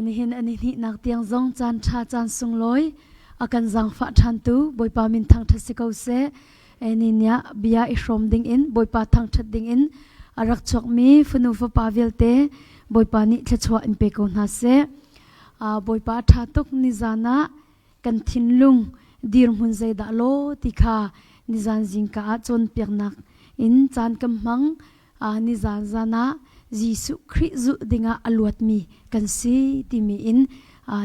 Nihin an i hnihnak tiang zong caan ṭha caan sunglawi a kan zaangfah ṭhantu Bawipa min thangṭhat si ko seh. Ni nih bia i hrawm dingin Bawipa thangṭhat dingin a rak chuakmi fanu fapa vialte Bawipa nih thluachuah in pe ko hna seh. Bawipa ṭha tuk nizan ah kan thinlung dirhmun zeidah law ti kha nizan zingka ah cawnpiaknak in caan kan hmang. Nizan zan ah Jesuh Khrih zulh dingah a luatmi kan si timi in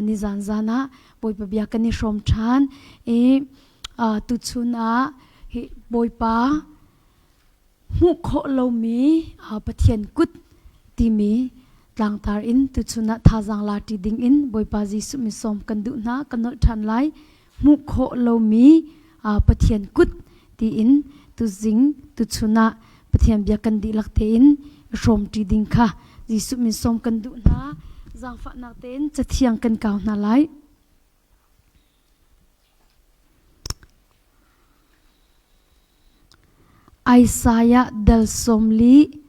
nizan zan ah Bawipa bia kan i hrawm ṭhan i tuchun ah hi Bawipa hmuh khawh lomi Pathian kut timi tlangtar in tuchun ah thazaang la ṭi ding in Bawipa Jesuh mi sawm kan duh hna kan nolh ṭhan lai hmuh khawh lomi Pathian kut tiin tuzing tuchun ah Pathian bia kan dihlak tein hrawmṭi ding kha Jesuh min sawm kan duh hna. Zaangfahnak tein cathiang kan kau hna lai. Isaiah dal 40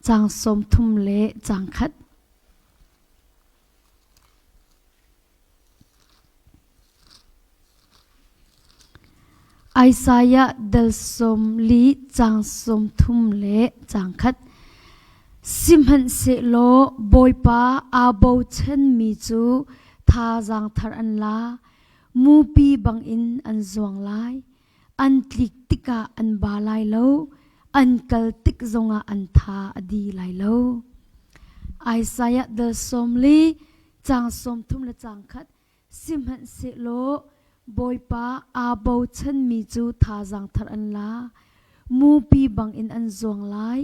caang 30 le caang khat. Isaiah dal 40 caang 30 le caang khat. Sihmanhsehlaw Bawipa aa bochanmi cu thazaang thar an la, mupi bangin an zuang lai. An tlik tikah an ba lai lo, an kal tik zongah an tha a di lai lo. Isaiah dal 40 caang 30 le caang khat Sihmanhsehlaw Bawipa aa bochanmi cu thazaang thar an la, mupi bangin an zuang lai,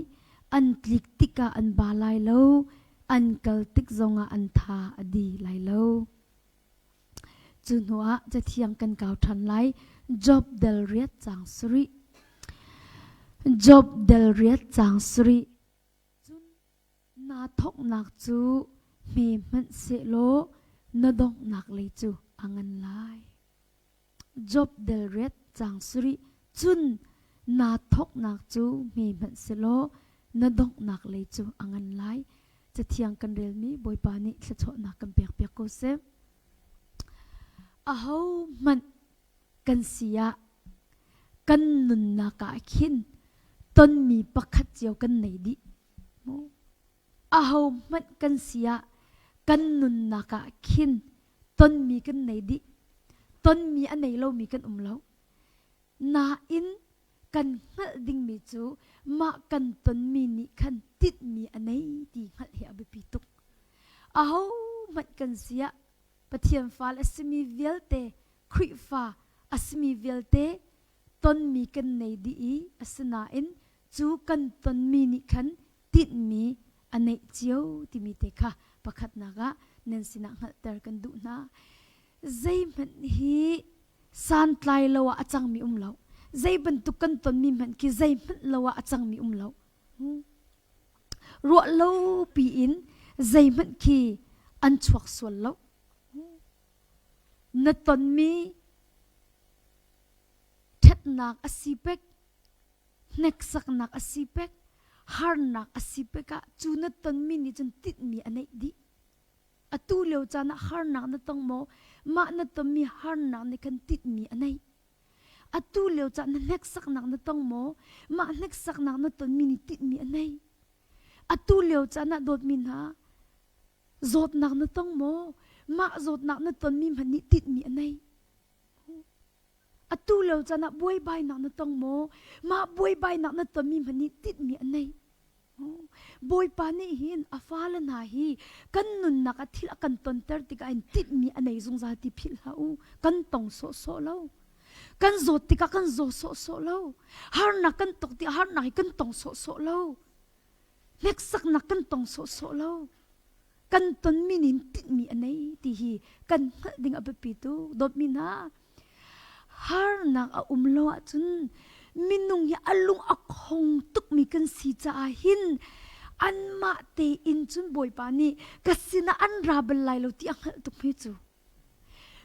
an tlik tikah an ba lai lo, an kal tik zongah an tha a di lai lo. Cu hnuah Cathiang kan kau ṭhan lai. Job del riat caang sarih. Job del riat caang sarih. Cun naa thawknak cu hme hmanh sehlaw na donghnak lei cu a ngan lai. Job del riat caang sarih. Cun naa thawknak cu hme hmanh sehlaw na donghnak lei cu a ngan lai. Cathiang kan relmi Bawipa nih thluachuahnak kan pekpiak ko seh. Ahohmanh kan si ah kan nunnak ah khin tonmi pakhat cio kan nei dih. Ahohmanh kan si ah kan nunnak ah khin tonmi kan nei dih. Tonmi a nei lomi kan um lo. Nain kan hngalh dingmi cu mah kan tonmi nih khan tinhmi a nei ti hngalh hi a biapi tuk. Ahohmanh kan si ah Pathian fal a simi vialte, Khrihfa a simi vialte tonmi kan nei dih i asinain cu kan tonmi nih khan tinhmi a neih cio timi te kha pakhatnak ah nan sinah hngalhter kan duh hna. Zeihmanh hi santlai lo ah a cangmi um lo. Zei bantuk kan tonmi hmanh khi zeihmanh lo ah a cangmi um lo. Ruah lo piin zeihmanh khi an chuak sual lo. Na tonmi ṭhatnak a si pek, hneksaknak a si pek, harnak a si pek ah cu na tonmi nih cun tinhmi a neih dih. Atu lio caan ah harnak na tong maw? Mah na tonmi harnak nih khan tinhmi a neih. Atu lio caan na hneksaknak na tong maw? Mah hneksaknak na tonmi nih tinhmi a neih. Atu lio caan ah dawtmi hna, zawtnak na tong maw? Mah zawtnak na tonmi hmanh nih tinhmi a neih. Atu lio caan ah buaibainak na tong maw? Mah buaibainak na tonmi hmanh nih tinhmi a neih. Bawipa nih hin a fale hna hi kan nunnak ah thil a kan tonter tikah in tinhmi a nei zungzal ti philh hlah u. Kan tong sawhsawh lo. Kan zawt tikah kan zaw sawhsawh lo. Harnak kan tok tikah harnak hi kan tong sawhsawh lo. Hneksaknak kan tong sawhsawh lo. Kan tonmi nih tinhmi a nei ti hi kan hngalh ding a biapi tuk. Dawtmi hna, harnak a um lo ahcun minung hi a lung a khong tukmi kan si caah hin anmah tein cun Bawipa nih ka sinah an ra bal lai lo ti a hngalh tuk hme cu.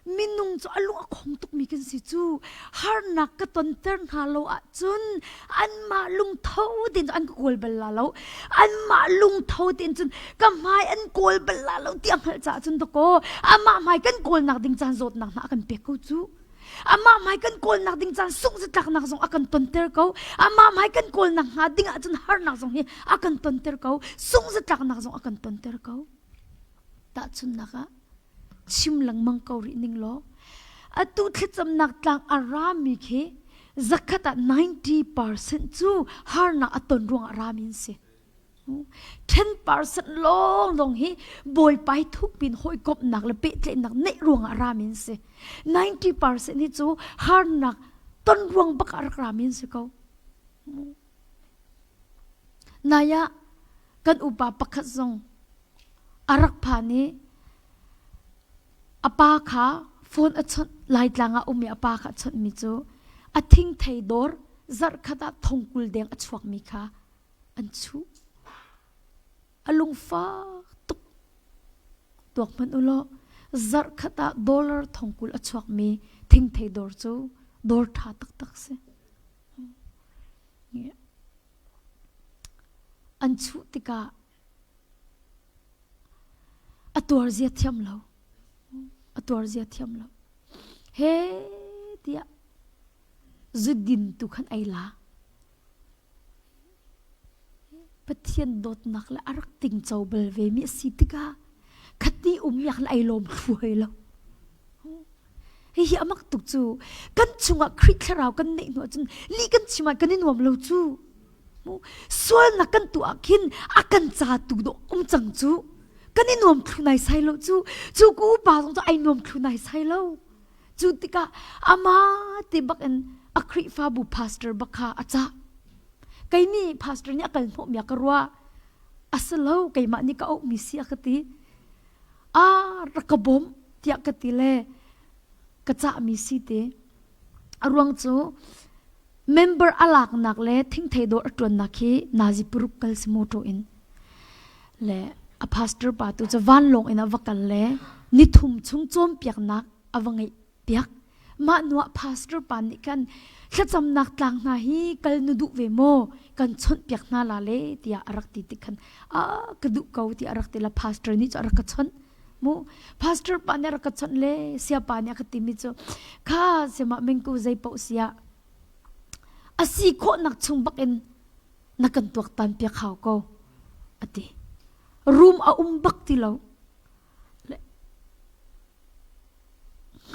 Minung cu a lung a khong tukmi kan si cu. Harnak ka tonter hna lo ahcun anmah lungtho tein an ka kawl bal la lo. Anmah lungtho tein cun ka hmai an kawl bal la lo ti a hngalh caah cun dakaw amah hmai kan kawlnak ding caan zawtnak hna a kan pek ko cu. Amah hmai kan kawlnak ding caan sungh-zatlaknak zong a kan tonter ko. Amah hmai kan kawlnak hnga ding ahcun harnak zong hi a kan tonter ko. Sungh-zatlaknak zong a kan tonter ko. Tahchunhnak ah chim lengmang ko rih ning law atu thlacamnak tlang a rami khi zakhat ah 90% cu harnak a ton ruangah rami an si. 10% lawnglawng hi Bawipa hi thukpin hawikomhnak le pehtlaihnak neih ruangah rami an si. 90% hi cu harnak ton ruang bak ah rak rami an si ko. Nai ah kan upa pakhat zong a rak phan i a pa kha phone a chawnh Laitlang ah um i a pa kha a chawnhmi cu a thingthei dawr zarhkhat ah thongkul deng a chuakmi kha an chuh. A lungfak tuk. Tuak hmanh u law zarhkhat ah dollar thongkul a chuakmi thingthei dawr cu dawr ṭha taktak si. An chuh tikah a tuar zia thiam lo. A tuar zia thiam lo. He tiah zudin tu khan ei la. Pathian dawtnak le a rak tingco bal ve mi a si tikah khati um yak le ai lawm thlu hoi lo. Hihi amak tuk cu kan chungah Khrih thlarau kan neih hnu ahcun li kan chim ah kan i nuam lo cu. Sualnak kan tuah ah khin a kan ca tu dawh um cang cu. Kan i nuam thlu nai sai lo cu. Cu ku upa zong cu ai nuam thlu nai sai lo. Cu tikah amah te bak in a Khrihfabu pastor bak kha a cah. Kei nih pastor nih a kal hnawhmi ah ka ruah. A si lo, keimah nih ka auhmi si a ka ti. A rak ka bawmh tiah ka ti le ka cahmi si te. A ruang cu member a laknak le thingthei dawr a ṭuannak hi nazi paruk kal si motor in. Le a pastor pa tu cu vanlawng in a va kal le nithum chung cawnpiaknak a va ngeih piak. Mah hnuah pastor pa nih khan thlacamnak tlang hna hi kal nu duh ve maw kan chawnhpiak hna la le tiah a rak ti tik khan a ka duh ko tiah a rak ti la pastor nih cu a rak ka chawnh mu pastor pa nih a rak ka chawnh le siapa nih a ka timi cu kha siamah mingku zei paoh siah a si khawhnak chung bak in na kan tuaktan piak hau ko a ti room a um bak ti lo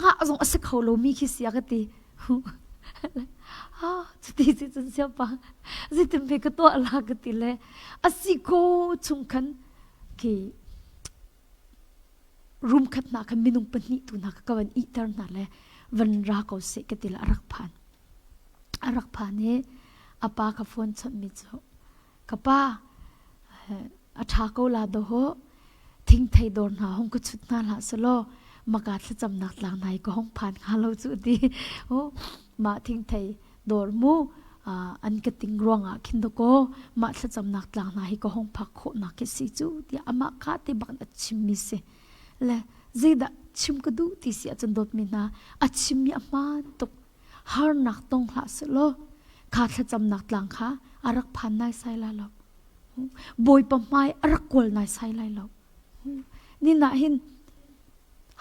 hngah zong a si kho lomi khi si a ka ti cuti si cun siapa zeitin ve ka tuah la ka ti le a si ko chung khan khi room khat hna khan minung pahnih tu hna ka van ihter hna le van ra ko seh ka ti le a rak phan a rak phan i a pa ka phone chawnh mi cu Ka pa, a ṭha ko la dawh thingthei dawr hna hong ka chut hna hlah selaw maka thlacamnak tlang hna hi ka hong phan hnga lo cu ti. Oh, mah thingthei dawr mu an ka ting ruangah khin dakaw mah thlacamnak tlang hna hi ka hong phak khawhnak khi si cu tiah amah kha te bak a chimmi si. Le zeidah chim ka duh ti si ahcun dawtmi hna a chimmi a hmaan tuk. Harnak tong hlah sehlaw kha thlacamnak tlang kha a rak phan naisai lai lo. Bawipa hmai a rak kawl naisai lai lo. Nin ah hin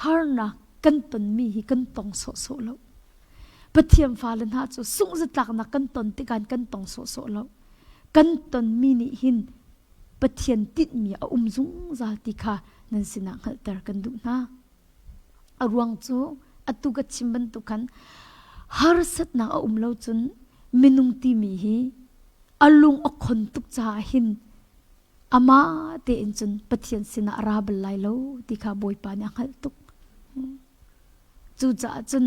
harnak kan tonmi hi kan tong sawhsawh lo. Pathian fale hna cu sungzatlaknak kan ton tikah kan tong sawhsawh lo. Kan tonmi nih hin Pathian tinhmi a um zungzal ti kha nan sinah hngalhter kan duh hna. A ruang cu atu ka chim bantuk khan harsatnak a um lo cun minung timi hi a lung a khon tuk caah hin amah tein cun Pathian sinah a ra bal lai lo ti kha Bawipa nih a hngalh tuk. Cucaah cun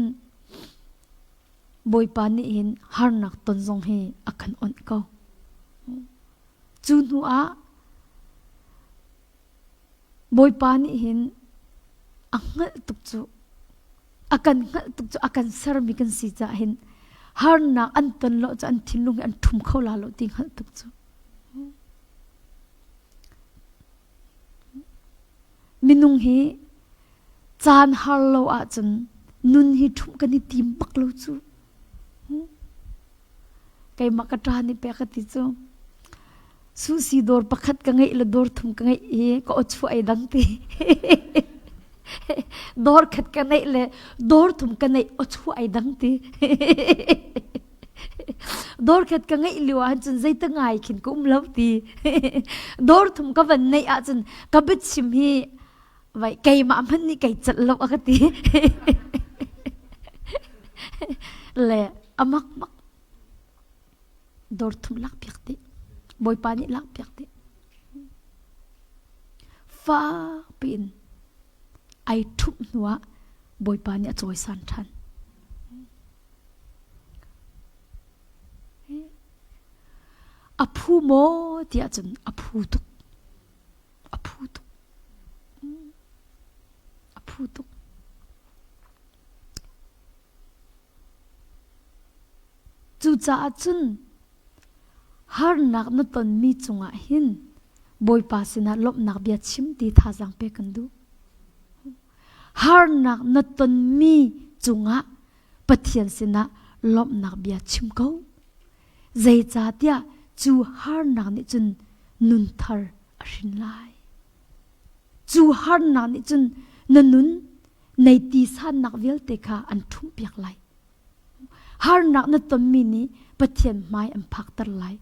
Bawipa nih hin harnak ton zong hi a kan onh ko. Cu hnu ah Bawipa nih hin a hngalh tuk cu a kan hngalh tuk cu a kan sermi kan si caah hin harnak an ton lo cu an thinlung hi an ṭhum kho la lo ti hngalh tuk cu. Minung hi caan har lo ahcun. Nun hi ṭhumh kan i tim bak lo cu. Keimah ka ṭa nih pek a ti cu. Susi dawr pakhat ka ngeih le dawr thum ka ngeih i ka aw chuah ai dang ti. Dawr khat ka neih le dawr thum ka neih aw chuah ai dang ti. Dawr khat ka ngeih lio ahcun zeite ngai khin ka um lo ti. Dawr thum ka van neih ahcun ka biachim hi vai keimah hmanh nih kei celh lo a ka ti. Le amak bak. Dawr thum lak piak ti. Bawipa nih lak piak ti. Fak piin ai ṭhumh hnuah Bawipa nih a cawisan ṭhan. A phu maw tiah cun a phu tuk. A phu tuk. A phu tuk. Cucaah cun harnak na tonmi cungah hin Bawipa sinah lawmhnak bia chim ti thazaang pek kan duh. Harnak na tonmi cungah Pathian sinah lawmhnak bia chim ko. Zeicahtiah cu harnak nih cun nun thar a hrin lai. Cu harnak nih cun na nun nei ti sannak vialte kha an ṭhumhpiak lai. Harnak na tonmi nih Pathian hmai an phakter lai.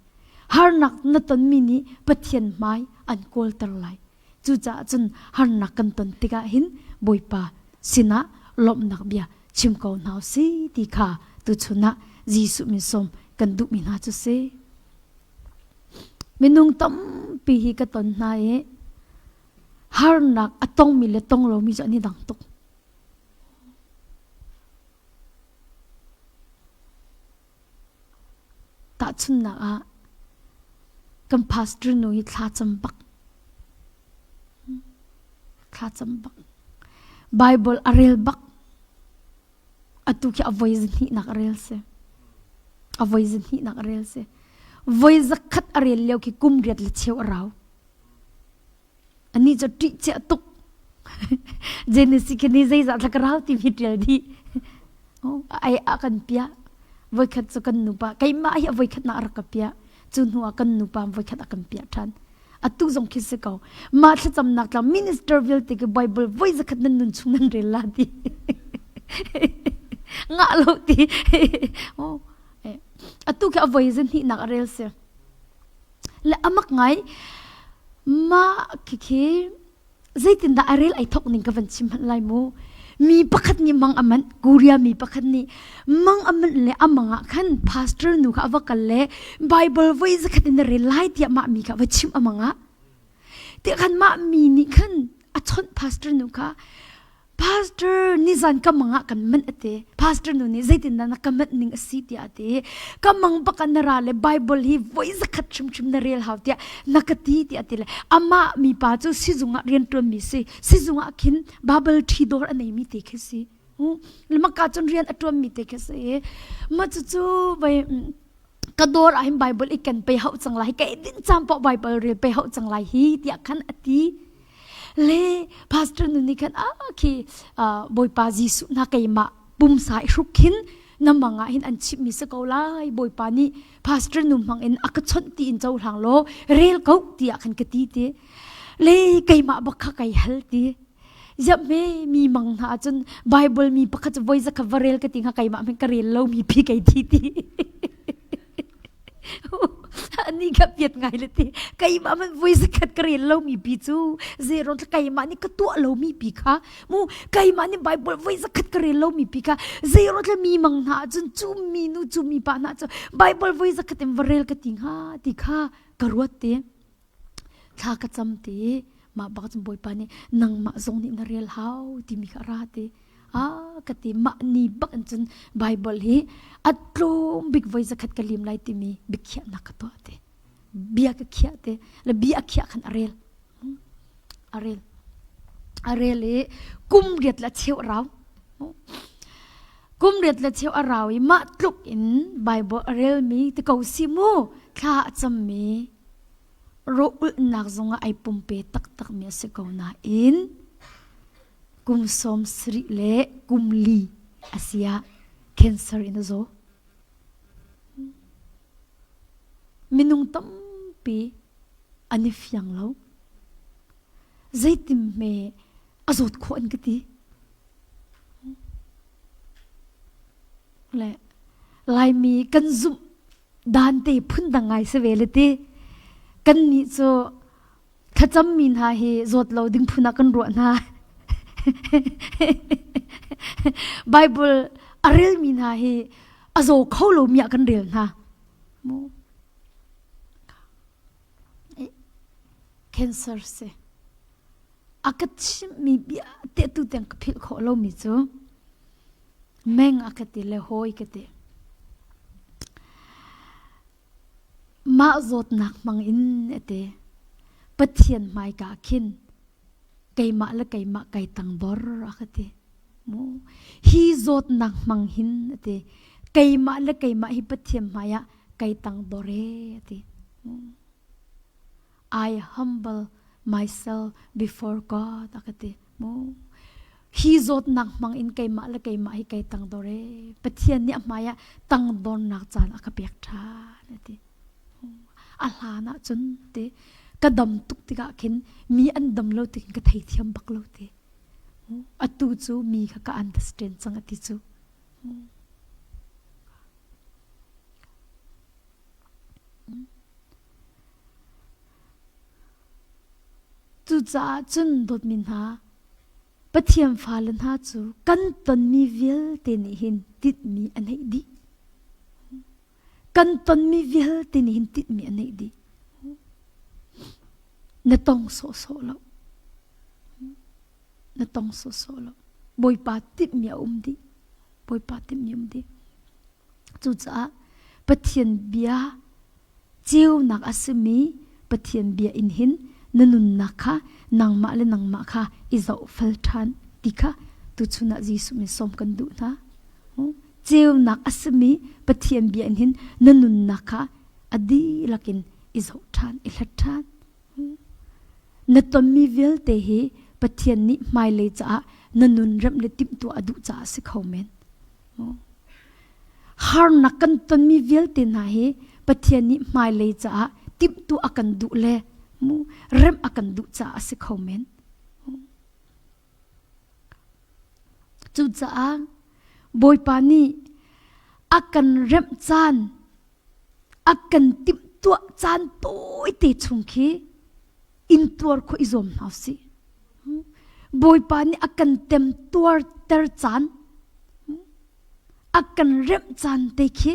Harnak na tonmi nih Pathian hmai an kawlter lai. Cucaah cun harnak kan ton tikah hin Bawipa sinah lawmhnak bia chim ko hna si ti kha tuchun ah Jesuh min sawm kan duhmi hna cu si. Minung tampi hi ka ton hna i harnak a tongmi le tong lomi cu an i dang tuk. Tahchunhnak ah kan pastor nu hi thlacam bak. Thlacam bak. Bible a rel bak. Atu khi a voi hnihnak a rel si. A voi hnihnak a rel si. Voi zakhat a rel lio khi kum riat le cheu a rau. Anih cu ṭih cia tuk. Genesis khi ni zeizah thla ka rau timi ṭial dih. Ai a kan piah. Voikhat cu kan nupa keimah hi a voikhat nak a rak ka piah. Cu hnu ah kan nupa voikhat a kan piah ṭhan. Atu zong khi si ko. Mah thlacamnak tlang minister vialte ki Bible voi zakhat nan nun chung nan rel la ti. Ngah lo ti. Oh. Atu khi a voi zan nak a rel si. Le amak ngai mah khikhi zeitindah a rel ai thok ning ka van chim hmanh lai mu. Mi pakhat nih mang a manh, Korea mi pakhat nih mang a manh le a mang ah khan pastor nu kha a va kal le Bible voi zakhat in na rel lai tiah mah mi kha va chim a mang ah. Ti khan mah mi nih khan a chawnh pastor nu kha Pastor nizan ka mang ah kan manh ate. Pastor nu nih zeitindah na ka manh ning a si tiah a ti. Ka mang bak ah na ra le Bible hi voi zakhat hrimhrim na rel hau tiah na ka ti tiah a ti le amah mi pa cu sizung ah rianṭuan mi si. Sizung ah khin Bible ṭhi dawr a nei mi te khi si. Maka cun rian a ṭuan mi te khi si. Ma cucu vai ka dawr ah hin Bible i ken pe hau cang lai kai din cam paoh Bible rel pe hau cang lai hi tiah khan a ti. Le pastor nu nih khan ah khi Bawipa Jesuh na keimah pumsa i hruk khin na mang ah hin an chimhmi si ko lai Bawipa nih pastor nu hmang in a ka chawnh ti in cohlang law rel ko tiah khan ka ti ti le keimah bak kha kai hal ti ziap me mi mang hna ahcun Bible mi pakhat cu voi zakhat va rel ka ti hnga keimah hmanh ka rel lo mi pi kai ti ti Ani ka piat ngai le ti keimah man voi zakhat ka rel lomi pi cu zeron keimah nih ka tuah lomi pi kha mu keimah nih Bible voi zakhat ka rel lomi pi kha zeron mi mang hna cun cu mi nu cu mi pa hna cu Bible voi zakhat in va rel ka ti hnga ti kha ka ruat te thla ka cam te mah bak cun Bawipa nih nangmah zong nih na rel hau timi kha ra te a ka ti mah ni bak in cun Bible hi a tlawm bik voi zakhat ka lim lai timi biakhiahnak ka tuah te bia ka khiah te le bia a khiah khan a rel a rel a rel i kum riat la cheu a rau kum riat le cheu a rau i mah tluk in Bible a relmi ti ko si mu thla a cammi rawh ulhnak zongah ai pumpe taktakmi a si ko nain kum sawm sarih le kum li. Asia cancer in a zaw. Minung tampi an i fiang lo. Zeitim hme a zawt khawh an ka ti. Le Laimi kan zumh dan te phundang ngai si ve le ti. Kan nih cu thlacammi hna hi zawt lo ding phun ah kan ruah hna. Bible a relmi hna hi a zaw kho lomi ah kan rel hna. Mu. Cancer si. A ka chimhmi bia te tu tiang ka philh khawh lomi cu meng a ka ti le hawi ka ti. Mah zawtnak hmang in a ti. Pathian hmaika khin keimah le keimah kai tangdor a ka ti. Mu hi zawtnak hmang hin a ti. Keimah le keimah hi Pathian hmai ah kai tangdor e a ti. I humble myself before God a ka ti. Mu hi zawtnak hmang in keimah le keimah hi kai tangdor e. Pathian nih a hmai ah tangdornak caan a ka pek ṭhan a ti. A hlan ah cun ti ka dam tuk tikah khin mi an dam lo tikin ka theithiam bak lo ti. Atu cu mi kha ka understand cang a ti cu. Cucaah cun dawtmi hna, Pathian fale hna cu kan tonmi vialte nih hin tinhmi a neih dih. Kan tonmi vialte nih hin tinhmi a neih dih. Na tong sawhsawh lo. Na tong sawhsawh lo. Bawipa tinhmi a um dih. Bawipa tinhmi a um dih. Cucaah Pathian bia ceunak a simi Pathian bia in hin na nunnak kha nangmah le nangmah kha i zohfel ṭhan ti kha tuchun ah Jesuh min sawm kan duh hna. Ceunak a simi Pathian bia in hin na nunnak kha a dihlak in i zoh ṭhan, i hlat ṭhan. Na tonmi vialte hi Pathian nih hmailei caah na nun remh le timhtuah a duh caah a si kho men. Harnak kan tonmi vialte hna hi Pathian nih hmailei caah timhtuah a kan duh le mu remh a kan duh caah a si kho men. Cucaah Bawipa nih a kan remh caan, a kan timhtuah caan tawite chung khi intuar khawh i zuam hna usih. Bawipa nih a kan temtuarter caan, a kan remh caan te khi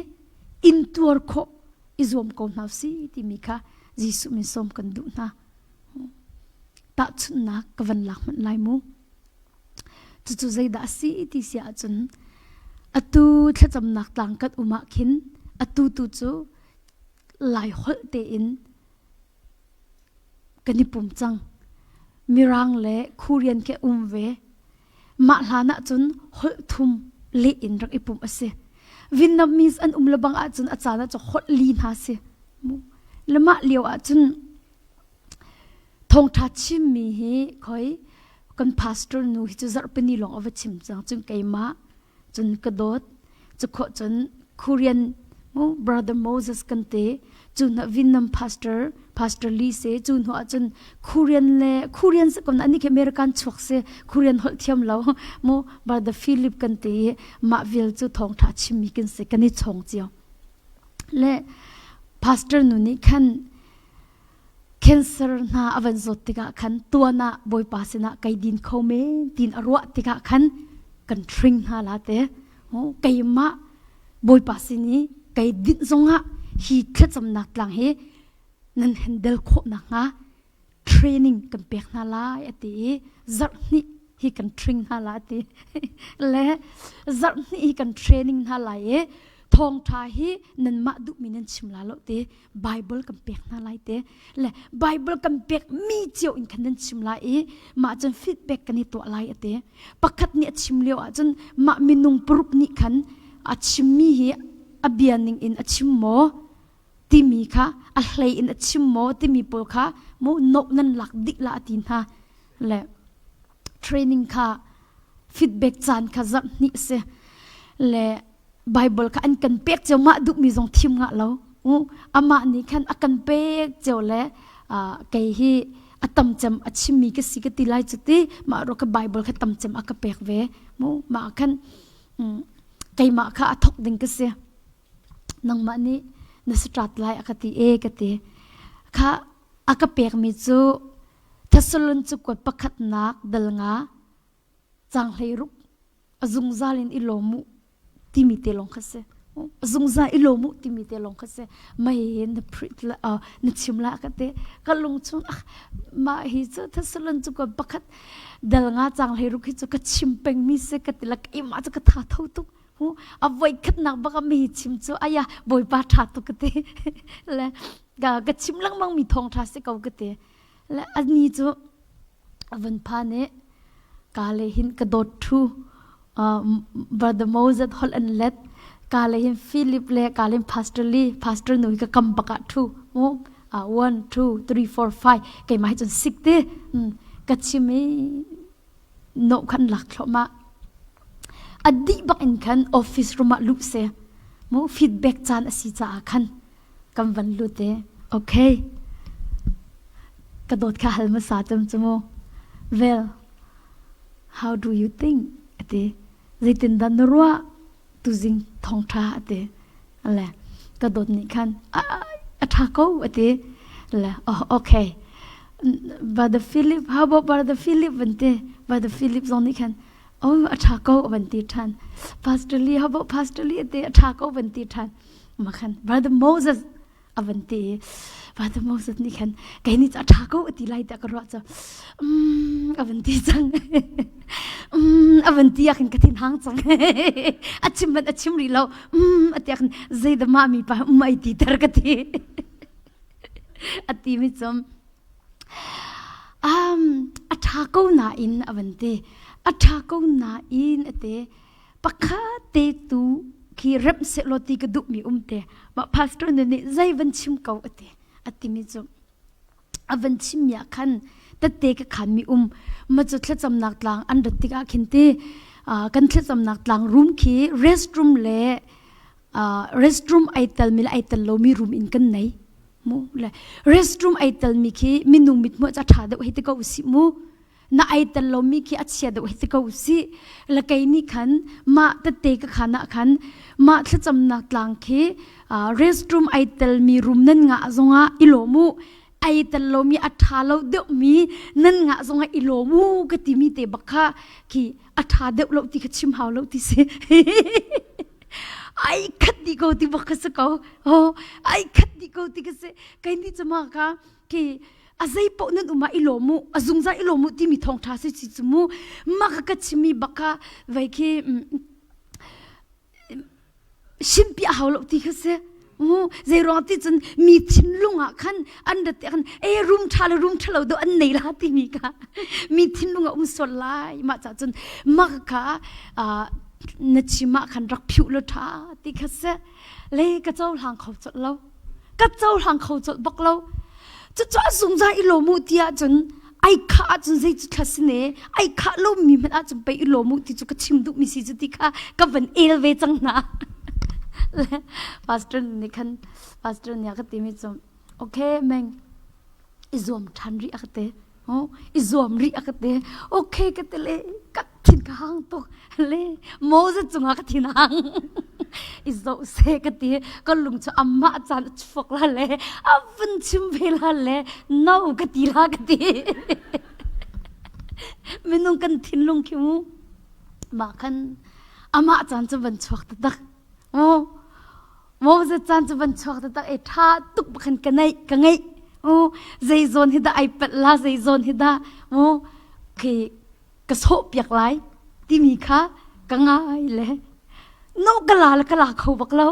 intuar khawh i zuam ko hna usih timi kha Jesuh min sawm kan duh hna. Tahchunhnak ka van lak hmanh lai mu. Cucu zeidah a si ti si ahcun atu thlacamnak tlang kan um ah khin atu tu cu Lai holh tein kan i pum cang. Mirang le Korean ke um ve. Mah hlan ahcun holh thum leh in rak i pumh a si. Vietnamese an um lebang ahcun a caan ah cu holh li hna si. Le mah lio ahcun thawngṭha chimmi hi khoi kan pastor nu hi cu zarhpini lawng a va chim cang. Cun keimah cun ka dawt cu khawh cun Korean mu brother Moses kan te cu hna Vietnam pastor pastor Lee se cu hnu ah cun Korean le Korean se kon ani ke American chuak se Korean holh thiam lo mu brother Philip kan te mah vial cu thawng tha chimmi kan se kan i chong cio le pastor nu nih khan Cancer hna a van zawt tikah khan tuan ah Bawipa sinah kai din kho men tiin a ruah tikah khan kan hring hna la te. Keimah Bawipa sin i kai dinh zongah hi thlacamnak tlang hi nan handle khawh nakhnga training kan pek hna lai a ti i zarh hnih hi kan train hna la ti le zarh hnih hi kan training hna lai i thawngṭha hi nanmah duhmi nan chim la lo ti Bible kan pek hna lai te le Bible kan pek mi cio in khan nan chim lai i mah cun feedback kan i tuah lai ate pakhat nih a chim lio ahcun mah minung paruk nih khan a chimmi hi a bia ning in a chim maw timi kha a hlei in a chim maw timi pawl kha mu note nan lak dih la ti hna le training kha feedback caan kha zarh hnih si. Le Bible kha an kan pek cio mah duhmi zong thim ngah lo. Amah nih khan a kan pek cio le kei hi a tam cem a chimmi ka si ka ti lai cu ti mah ro ka Bible kha tam cem a ka pek ve. Mu mah khan keimah kha a thok ding ka si. Nangmah nih na start lai a ka ti e ka ti. Kha a ka pekmi cu Thessalon cakuat pakhatnak dal nga cang 16 a zungzal in i lawm u timi te lawng kha si. A zungzal i lawm u timi te lawng kha si. Mei na prit la na chim la ka te ka lung chung ah mah hi cu Thessalon cakuat pakhat dal nga cang 16 hi cu ka chim pengmi si ka ti la keimah cu ka tha tho tuk. A voi khatnak bak a mi chim cu aya bawipa ṭha tuk ka ti. Le ka chim lengmang mi thawng ṭha si ko ka ti. Le ani cu a van phan i ka le hin ka dawt ṭhu Brother Moses holh an let ka le hin Philip le ka le hin Pastor Lee Pastor nu hi ka kam bak ah ṭhu mu one two three four five keimah hi cun sik ti ka chim i nawh khan lak thluahmah. A dih bak in khan office room ah luh seh. Mu feedback caan a si caah khan kan van lut i okay ka dawt kha hal hmasa cem cu mu. Well, how do you think? Ati zeitindah na ruah? Tuzing thawngṭha a ti. Le ka dawt nih khan a ṭha ko a ti. Le oh, okay. Brother Philip, how about Brother Philip van ti. Brother Philip zong nih khan oh a ṭha ko van ti ṭhan. Pastor Lee, how about Pastor Lee a ti a ṭha ko van ti ṭhan. Ma khan Brother Moses a van ti i Father Moses nih khan kei nih a ṭha ko a ti lai tiah ka ruah cu a van ti cang a van ti ah khin ka thin hang cang a chim man a chim rih lo a ti ah khin zeidah mah mi pa um ai ti ter ka ti a ti mi cum um a ṭha ko nain a van ti a ṭha ko nain a ti Pakhat te tu khi remh sehlaw ti ka duhmi um te. Mah pastor nu nih zei van chim ko a ti. A timi cu a van chimmi ah khan tette ka khanmi um. Ma cu thlacamnak tlang an rat tikah khin ti kan thlacamnak tlang room khi restroom le restroom ai telmi le ai tel lomi room in kan nei. Mu le restroom ai telmi khi minung mithmuh ca ṭha deuh hei ti ko usih mu. Na ai tel lomi khi a chia deuh hei ti ko usih. La kei nih khan mah tette ka khan ah khan mah thlacamnak tlang khi restroom ai telmi room nan ngah zongah i lawm u. Ai tel lomi a ṭha lo deuhmi nan ngah zongah i lawm u ka timi te bak kha khi a ṭha deuh lo ti kha chim hau lo ti si. Ai khat dih ko ti bak kha si ko. Oh, ai khat dih ko ti ka si. Kei nih cu ma ka khi a zei paoh nan um ah i lawm u a zungzal i lawm u timi thawngṭha si si cu mu mah ka ka chimmi bak kha vei khi simpi a hau lo ti kha si mu zei ruang ti cun mi thinlung ah khan an rat khan e room ṭha le room ṭha lo do an nei la timi kha mi thinlung a um sual lai mah ca cun mah kha na chim ah khan rak phiuh lo ṭha ti kha si le ka cohlang kho colh lo ka cohlang kho colh bak lo cucu a zungzal i lawm u ti ahcun ai khah ahcun zei cu thla si ne ai khah lo mi hmanh ahcun pei i lawm u ti cu ka chim duh mi si cu ti kha ka van el ve cang hna le pastor nih khan pastor nih a ka ti mi cu okay meng i zuam ṭhan rih a ka ti i zuam rih a ka ti okay ka ti le ka thin ka hang tuk le Moses cungah ka thin hang i zoh se ka ti ka lung cu amah caan a chuak la le a vun chim ve la le no ka ti la ka ti minung kan thinlung khi mu mah khan amah caan cu van chuak taktak Moses caan cu van chuak taktak e ṭha tuk khan ka neih ka ngeih u zei zawn hi dah ai palh la zei zawn hi dah mu khi ka sawh piak lai timi kha ka ngai le no ka la le ka la kho bak lo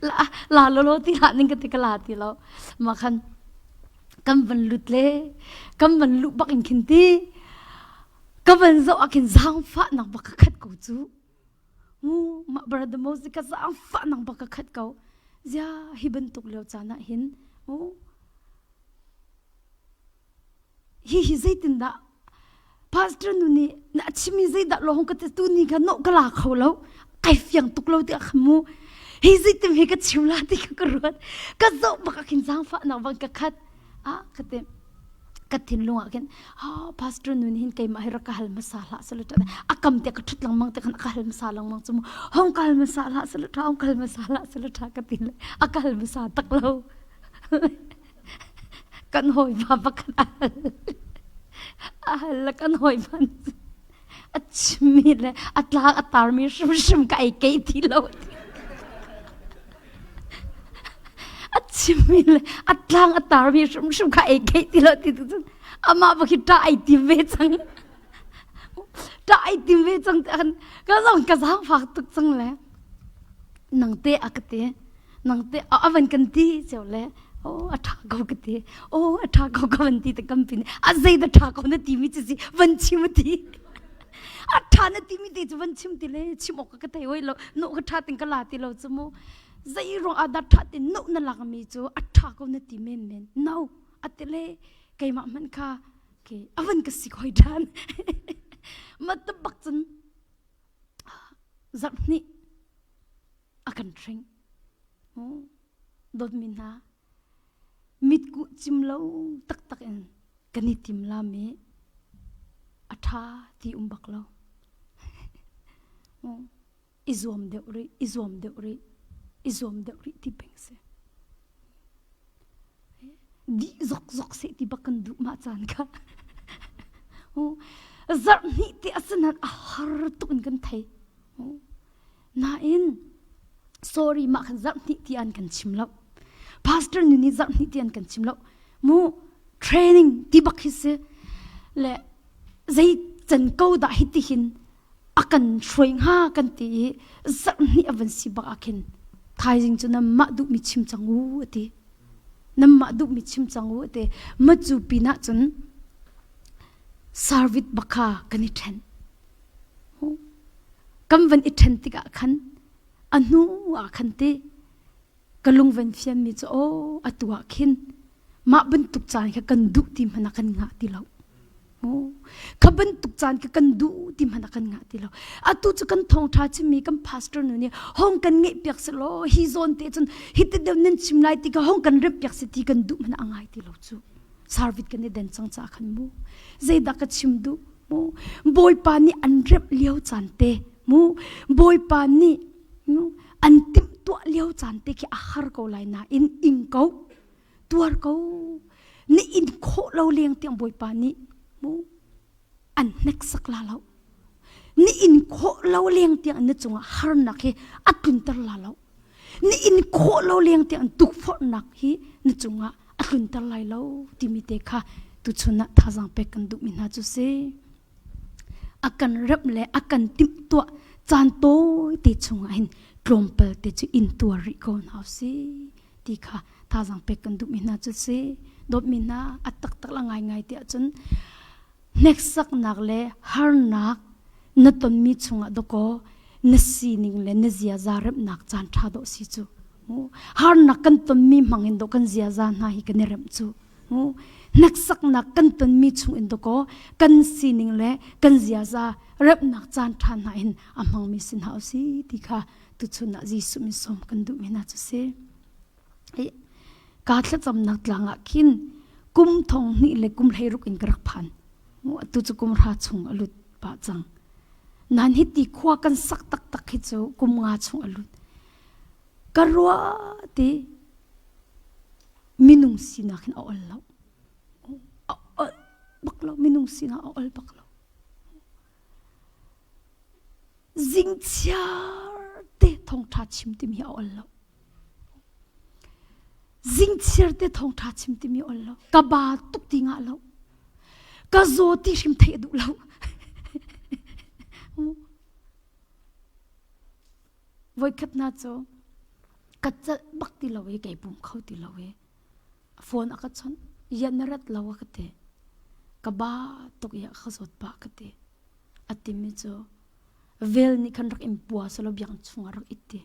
la la lo lo ti hlah ning ka ti ka la ti lo ma khan kan van lut le kan van luh bak in khin ti ka van zoh ah khin zaangfahnak bak ka khat ko cu Mu mah brother Moses ka zaangfah nang bak ka khat ko. Zia hi bantuk lio caan ah hin mu hi hi zeitindah. Pastor nu nih na chimmi zeidah lawng ka ti tu ni kha no ka la kho lo. Kai fiang tuk lo ti kha mu. Hi zeitim he ka chim la ti kha ka ruat. Ka zoh bak ah khin zaangfahnak bang ka khat. Ah ka ti ka thinlung ah khin ah pastor nu nih hin keimah hi rak ka hal hmasa hlah selaw ṭha a kam te ka ṭhut lengmang te khan a ka hal hmasa lengmang cu mu hong ka hal hmasa hlah selaw ṭha hong ka hal hmasa hlah selaw ṭha ka ti le a ka hal hmasa tak lo kan hawipa pakhat a hal a hal le kan hawipa a chimmi le a tlang a tarmi hrimhrim ka ei kei ti lo a chimmi le a tlang a tarmi hrimhrim kha ei kei ti lo ti tu cun amah bak hi ṭah ai tim ve cang ṭah ai tim ve cang te khan ka zong ka zaangfak tuk cang le nang te a ka ti nang te a van kan ti ceu le oh a ṭha ko ka ti oh a ṭha ko ka van ti te kam pin a zei da ṭha ko na ti mi ci si van chim ti a ṭha na ti mi te cu van chim ti le chim awk ka thei hoi lo no ka ṭha ting ka la ti lo cu mu zei ruang ah dah ṭha ti no na lak mi cu a ṭha ko na ti men men no a ti le keimah hmanh kha ke a van ka si khoi ṭhan ma ta bak cun zarh hnih a kan hring dawtmi hna mitkuh cim lo taktak in kan i tim lam i a ṭha ti um bak lo i zuam deuh rih i zuam deuh rih i zuam deuh rih ti peng si dih zokzok seh ti bak kan duh mah caan kha zarh hnih te a si nain a har tuk in kan thei Nain sorry mah khan zarh hnih ti an kan chim lo. Pastor nu nih zarh hnih ti an kan chim lo. Mu training ti bak hi si le zei can ko dah hi ti hin a kan hruai hnga kan ti i zarh hnih a van si bak ah khin thaizing cu nan mah duhmi chim cang u a ti. Nan mah duhmi chim cang u a ti. Ma cu pinah cun service bak kha kan i ṭhen. Kan van i ṭhen tikah khan a hnu ah khan ti ka lung van fianmi cu aw atu ah khin mah bantuk caan kha kan duh ti hmanh ah kan ngah ti lo. Kha bantuk caan kha kan duh ti hmanh ah kan ngah ti lo. Atu cu kan thawngṭha chimmi kan pastor nu nih hong kan ngeih piak selaw hi zawn te cun hi ti deuh nan chim lai ti kha hong kan remh piak si ti kan duh hmanh ah a ngai ti lo cu. Service kan i den cang caah khan mu. Zeidah ka chim duh? Mu Bawipa nih an remh lio caan te mu Bawipa nih an timhtuah lio caan te khi a har ko lai nain ing ko tuar ko ni in khawh lo leng tiang Bawipa nih mu an hneksak la lo ni in khawh lo leng tiang na cungah harnak hi a tlunter la lo ni in khawh lo leng tiang tukforhnak hi na cungah a tlunter lai lo timi te kha tuchun ah thazaang pek kan duhmi hna cu si a kan remh le a kan timhtuah caan tawi te chungah hin tlawmpal te cu in tuar rih ko hna si ti kha thazaang pek kan duhmi hna cu si dawtmi hna a taktak la ngaingai tiah cun hneksaknak le harnak na tonmi chungah dawkaw na sining le na ziaza remhnak caan ṭha dawh si cu harnak kan tonmi hmang in dawh kan ziaza hna hi kan i remh cu hneksaknak kan tonmi chung in dawkaw kan sining le kan ziaza remhnak caan ṭha hna in a hmangmi si hna usih ti kha tuchun ah Jesuh min sawm kan duhmi hna cu si. Ka thlacamnak tlang ah khin kum thong hnih le kum 16 in ka rak phan. Atu cu kum hra chung a lut pah cang. Nan hi ti khua kan sak taktak hi cu kum nga chung a lut. Ka ruah ti minung sinak hin a ol lo. A ol bak lo. Minung sinak a ol bak lo. Zingchiar te thawngṭha chim timi hi a ol lo. Zingchiar te thawngṭha chim timi ol lo. Ka ba tuk ti ngah lo. Ka zaw ti hrim theih a duh lo. Voikhat na cu ka celh bak ti lo i kei pum kho ti lo i phone a ka chawnh yan na rat lo a ka ti. Ka ba tuk i a ka zawt pah ka ti. A timi cu vel nih khan rak in pua selaw biakinn chungah rak it ti.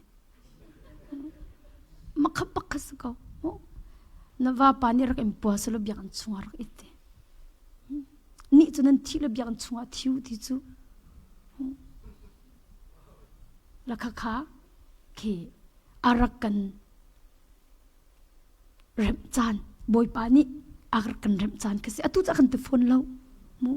Makha bak kha si ko. Na vapa nih rak in pua selaw biakinn chungah rak it ti. Nih. cu nan thih le biakinn chungah thi u ti cu. La kha kha khi a rak kan remh caan Bawipa nih a rak kan remh caan khi si. Atu cu a kan ti fawn lo. Mu.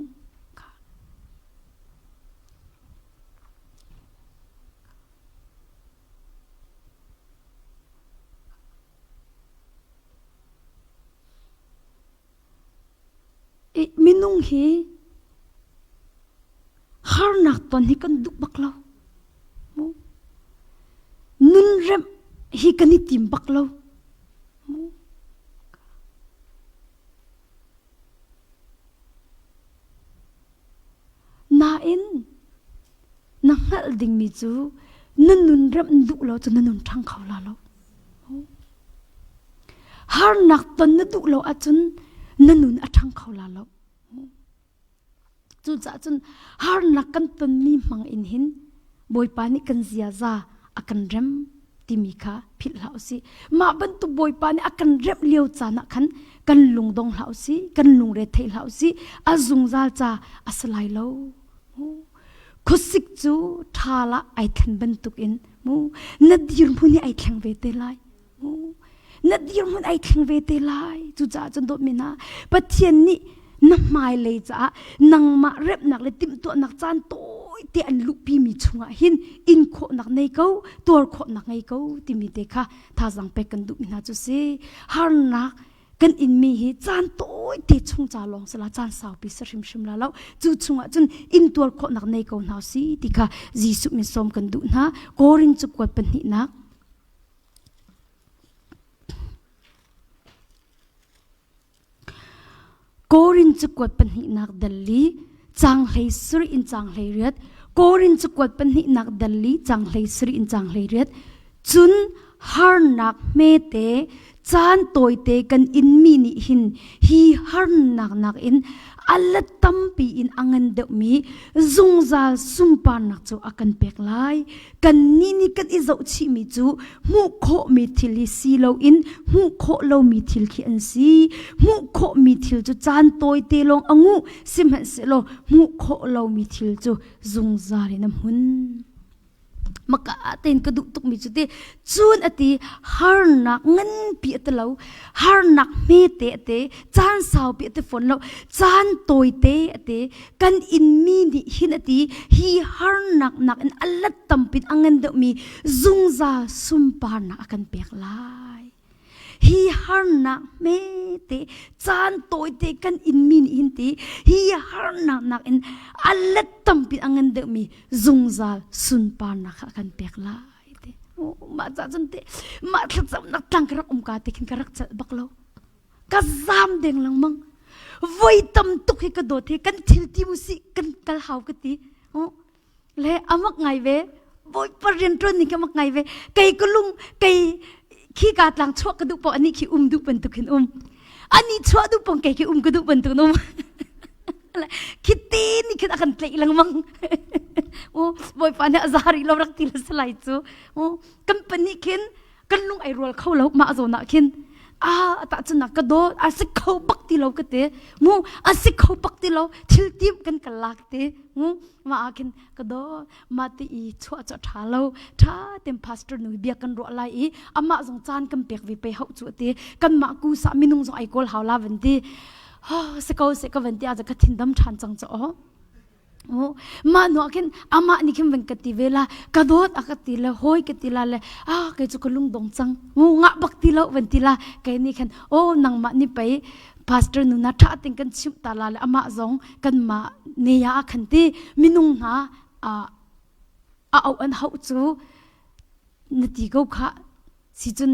Minung hi harnak ton hi kan duh bak lo. Nun remh hi kan i tim bak lo. Nain na hngalh dingmi cu na nun remh duh lo cu na nun ṭhang kho la lo. Harnak ton na duh lo ahcun na nun a ṭhang kho la lo. Cucaah cun harnak kan tonmi hmang in hin Bawipa nih kan ziaza a kan rem timi kha philh hlah usih. Mah bantuk Bawipa nih a kan remh lio caan ah khan kan lungdong hlah usih, kan lungre thei hlah usih, a zungzal ca a si lai lo. Khuasik cu ṭhal ah ai thlen bantukin mu na dirhmun hi ai thleng ve te lai. Mu na dirhmun ai thleng ve te lai. Cucaah cun dawtmi hna Pathian nih na hmailei caah nangmah remnak le timhtuahnak caan tawite an luhpimi chungah hin in khawhnak nei ko tuar khawhnak ngei ko timi te kha thazaang pek kan duhmi hna cu si harnak kan inmi hi caan tawite chung ca lawng si la caan saupi si hrimhrim la lo cu chungah cun in tuar khawhnak nei ko hna si ti kha Jesuh min sawm kan duh hna Korin cu kuat pahnihnak Korin cakuat pahnihnak dal li caang hlei sarih in caang 18 Korin cakuat pahnihnak dal li caang hlei sarih in caang 18 cun harnak hmete caan tawite kan inmi nih hin hi harnak nakin a let tampi in a ngan deuhmi zungzal sunparnak cu a kan pek lai. Kannih nih kan i zohchihmi cu hmuh khawhmi thil hi si loin hmuh khawh lomi thil khi an si. Hmuh khawhmi thil cu caan tawite lawng a nguh, sihmanhsehlaw hmuh khawh lomi thil cu zungzal in a hmun. Maka tein ka duh tukmi cu ti cun ati harnak nganpi a ti lo harnak hmete a ti caan saupi a ti fawn lo caan tawite a ti kan inmi nih hin a ti hi harnak nakin a let tampin a ngan deuhmi zungzal sunparnak a kan pek lai hi harnak hmete caan tawite kan inmi nih hin ti hi harnak nakin a let tampin a ngan deuhmi zungzal sunparnak kha a kan pek lai ti mah ca cun te mah thlacamnak tlang ka rak um ka ti khin ka rak celh bak lo ka zam deng lengmang voi tam tuk hi ka dawt hi kan thil ti usih kan kal hau ka ti le amak ngai ve bawipa rianṭuan ning ka mak ngai ve kei ka lung kei khi ka tlang chuah ka duh po ani khi um duh bantuk hin um ani chuah duh pong kei khi um ka duh bantuk um khi ti ni khin a kan tlaih lengmang u bawipa nih a zari lo rak ti la salai cu u kan pahnih khin kan lung ai rual kho lo mah zawn ah khin a ta cun ka dawt a si kho bak ti lo ka te mu a si kho bak ti lo thil tim kan ka lak te mu ma ah khin ka dawt ma ti i chuah chu tha lo tha tem pastor nu bia kan ruah lai i amah zong caan kan pek ve pe hau chu te kan mah ku sa minung zong ai kawl hau la van ti ha se ko se ka van ti a ka thin dam than cang cho mah hnu ah khin amah nih khin van ka ti ve la ka dawt a ka ti le hawi ka ti la le ah kei cu ka lungdong cang ngu ngah bak ti lo van ti la kei nih khan oh nangmah nih pei pastor nu na tha ting kan chimh ta la le amah zong kanmah ne ya ah khan ti minung hna a a auh an hauh cu na ti ko kha Si cun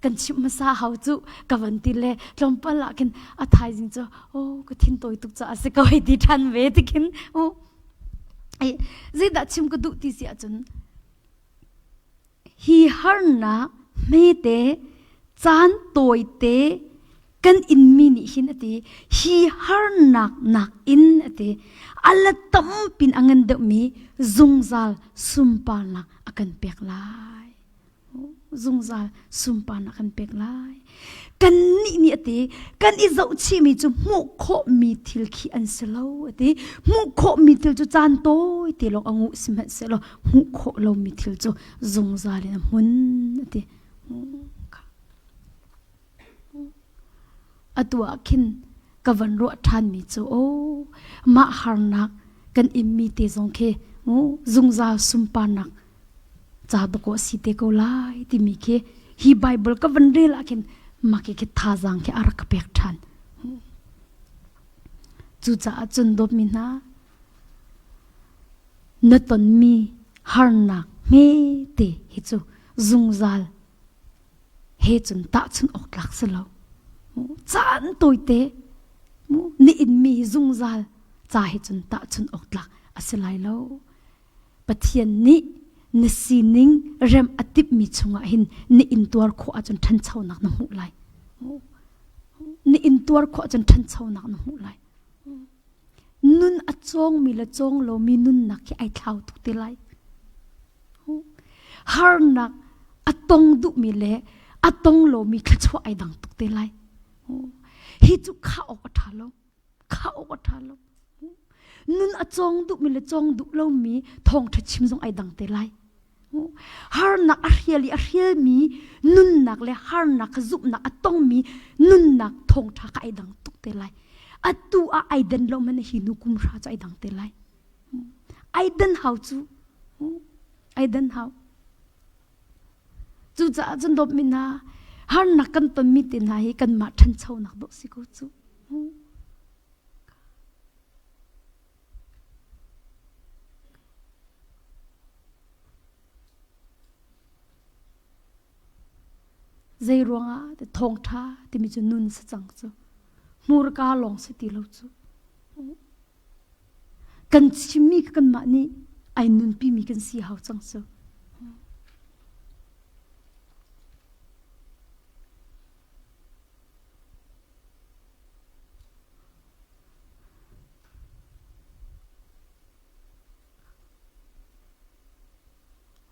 kan chimh hmasa hau cu ka van ti le tlawmpal ah khin a thaizing cu oh ka thin tawi tuk caah si ko hei ti ṭhan ve ti khin uh ei zeidah chim ka duh ti si ahcun hi harnak hmete caan tawite kan inmi nih hin a ti hi harnak nakin a ti a la tampin a ngan deuhmi zungzal sunparnak a kan pek lai. Zungzal sunparnak kan pek lai. Kannih nih a ti, kan i zohchihmi cu hmuh khawhmi thil khi an si lo a ti. Hmuh khawhmi thil cu caan tawi te lawng a nguh sihmanhsehlaw hmuh khawh lomi thil cu zungzal in a hmun a ti. Atu ah khin ka van ruah ṭhanmi cu aw mah harnak kan inmi te zong khi zungzal sunparnak ca dawkaw a si te ko lai timi khi hi Bible ka van rel ah khin mah khi thazaang khi a rak ka pek ṭhan. Cucaah cun dawtmi hna na tonmi harnak hmete hi cu zungzal he cun tahchunh awk tlak si lo. Caan tawite ni inmi hi zungzal ca he cun tahchunh awk tlak a si lai lo. Pathian nih na sining rem a timhmi chungah hin na intuar khawh ahcun ṭhanchonak na hmuh lai. Na intuar khawh ahcun ṭhanchonak na hmuh lai. Nun a cawngmi le cawng lomi nunnak hi ai thlau tuk te lai. Harnak a tong duhmi le a tong lomi thluachuah ai dang tuk te lai. Hi cu khah awk a ṭha lo. Khah awk a ṭha lo. Nun a cawng duhmi le cawng duh lomi thawngṭha chim zong ai dang te lai. Harnak a hrial i a hrialmi nunnak le harnak kha zumhnak a tongmi nunnak thawngṭha kha ai dang tuk te lai. Atu ah ai den lo man hi nu kum hra cu ai dang te lai. Ai den hau cu. Ai den hau. Cucaah cun dawtmi hna, harnak kan tonmi te hna hi kanmah ṭhanchonak dawh si ko cu. Zei ruangah thawngṭha timi cu nun si cang cu. Hmurka lawng si ti lo cu. Kan chimmi kha kanmah nih ai nunpimi kan si hau cang cu.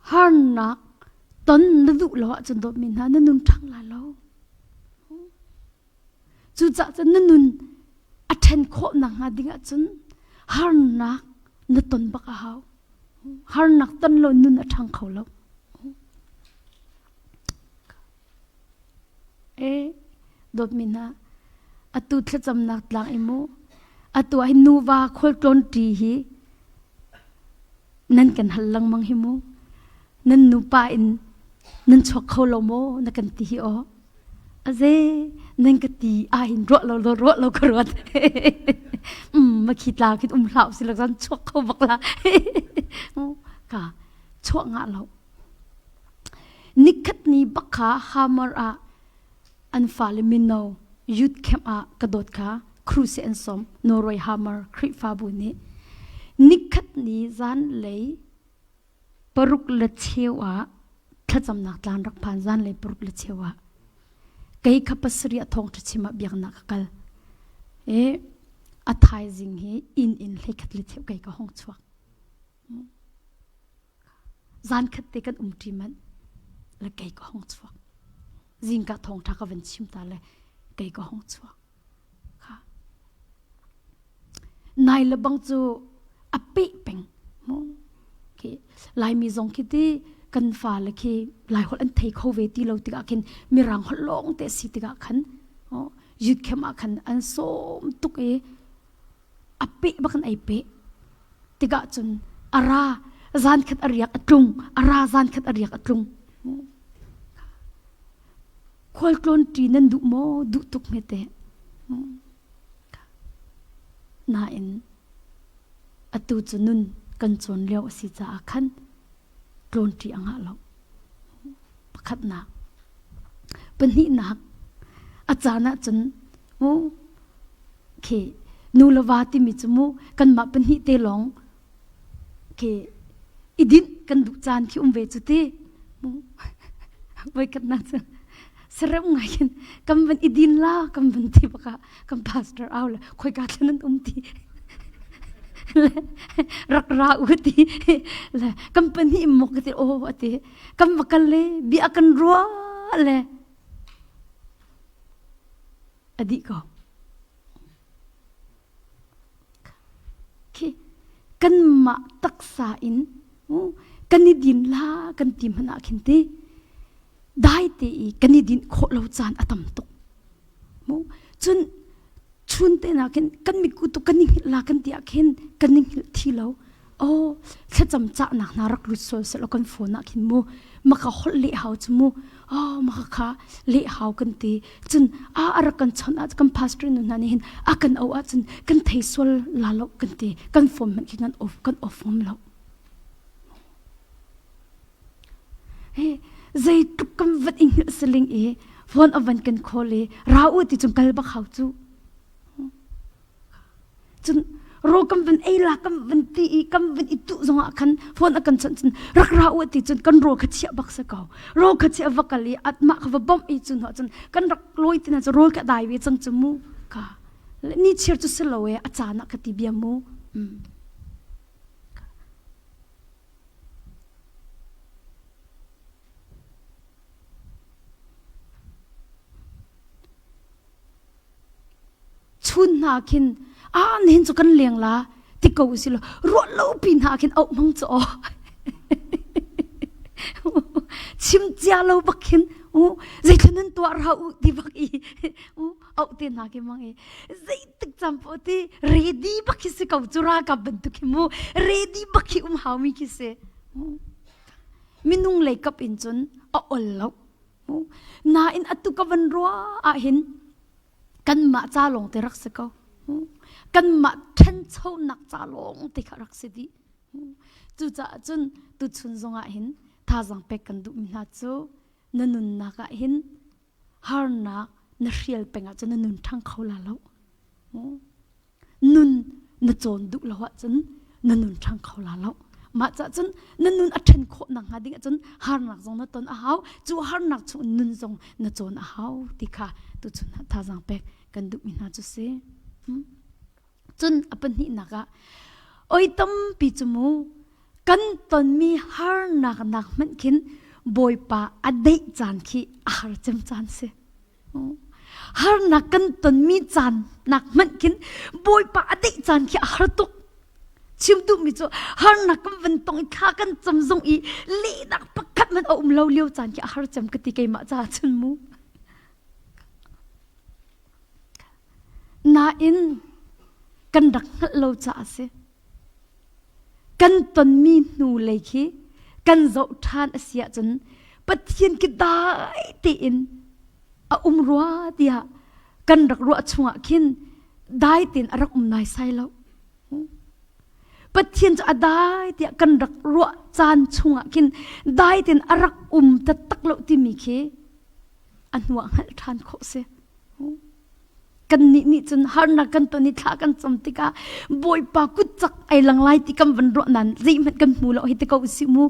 Harnak ton na duh lo ahcun dawtmi hna na nun ṭhang lai lo. Cucaah cun na nun a ṭhen khawh nakhnga ding ahcun harnak na ton bak a hau. Harnak ton lo nun a ṭhang kho lo. E dawtmi hna, atu thlacamnak tlang i mu, atu ah hin nuva khualtlawn ṭi hi nan kan hal lengmang hi mu. Nan nupa in nan chuak kho lo maw na kan ti hi aw. Aze nan ka ti ah hin ruah lo lo ruah lo ka ruat. um ma khi tla khi um hlah si lo zan chuak kho bak la. Ka chuak ngah lo. Nikhat ni bak kha Hamar ah an fale mino youth camp ah ka dawt kha cruise an som Norway Hamar Khrihfabu nih nikhat ni zan lei paruk le cheu ah thlacamnak tlang rak phan zanlei paruk le cheu ah kei kha pasarih a thawngṭha chim ah biaknak ka kal i a thaizing hi inn in hleikhat le cheu kei ka hong chuak zan khat te kan um ṭi manh le kei ka hong chuak zingka thawngṭha ka van chim ta le kei ka hong chuak Nai le bang cu a peh peng mu. Khi Laimi zong khi ti kan fale khi Laiholh an thei kho ve ti lo tikah khin Mirang holh lawng te si tikah khan youth camp ah khan an sawm tuk i a peh bak in ai peh tikah cun a ra zan khat a riak a tlung a ra zan khat a riak a tlung Khualtlawn ṭi nan duh maw? Duh tuk hme teh. Nain atu cu nun kan cawn lio a si caah khan tlawn ṭi a ngah lo. Pakhatnak. Pahnihnak, a caan ahcun mu khi nu le va timi cu mu kanmah pahnih te lawng khi i dinh kan duh caan khi um ve cu ti voikhatnak cu sarem ngai in kan van i din la kan van ti baka kan pastor au le khoika thlan an um ti. Rak ra u ti le kan pahnih mok ti aw ati kan va kal le bia kan rua le a dih ko. Khi kanmah taksa in kan i din la kan ti hmanh ah khin ti dai te i kan i din khawh lo caan a tam tuk. Mu cun chun te na khin kan miku tu kan i hngilh la kan ti ah khin kan i hngilh thi lo. Oh thlacam cahnak hna rak lut sual seh law kan phone ah khin mu maka holh leh hau cu mu oh maka kha leh hau kan ti cun a a rak kan chawnh ah kan pastor nu hna nih hin a kan au ah cun kan thei sual la lo kan ti kan phone hmanh khi kan off kan off ngam lo he zeitluk kan vat i hngilh siling i phone a van kan call i ra u ti cung kal bak hau cu Cun raw kan van ei la kan van ti i kan van i tuh zong ah khan phone a kan chawnh cun rak ra u ti cun kan raw kha chiah bak si ko. Raw kha chiah va kal i atmah kha va bawmh i cu hnuah cun kan rak lawi ti na cu rawl kha dai ve cang cu mu ka ni chir cu si lo e a caan ah ka ti bia mu. Mm. Chun hna khin a nihin cu kan leng la ti ko si law ruah lo pi hna khin auh hmang cu aw chim cia lo bak khin u zeitlun nan tuah ra u ti bak i u auh te hna khi mang i zeitik cam po ti ready bak khi si ko cu ralkap bantuk khi mu ready bak khi um hau mi khi si minung lei kap in cun a ol lo Nain atu ka van ruah ahhin kanmah ca lawng te rak si ko. Kanmah ṭhanchonak ca lawng te kha rak si dih. Cucaah cun tuchun zongah hin thazaang pek kan duhmi hna cu na nunnak ah hin harnak na hrial peng ahcun na nun ṭhang kho la lo. Nun na cawn duh lo ahcun na nun ṭhang kho la lo. Mah cah cun na nun a ṭhen khawh nakhnga ding ahcun harnak zong na ton a hau. Cu harnak chung nun zong na cawn a hau ti kha tuchun ah thazaang pek kan duhmi hna cu si. Hmm? Cun a pahnihnak ah oi tampi cu mu kan tonmi harnak nak hmanh khin Bawipa a deih caan khi a har cem caan si. Harnak kan tonmi caan nak hmanh khin Bawipa a deih caan khi a har tuk. Chim duhmi cu harnak kan van tong i thla kan cam zong i lehnak pakhat hmanh a um lo lio caan khi a har cem ka ti keimah caah cun mu. Nain kan rak hngalh lo caah a si. Kan tonmi hnu lei khi kan zoh ṭhan a si ahcun Pathian khi dai tein a um rua tiah kan rak ruah chungah khin dai tein a rak um naisai lo. Pathian cu a dai tiah kan rak ruah caan chungah khin dai tein a rak um taktak lo timi khi a hnuah hngalh ṭhan khawh si. Kannih nih cun harnak kan ton i thla kan cam tikah Bawipa kut cak ai lang lai ti kan van ruah nain zeihmanh kan hmu lo hi ti ko usih mu.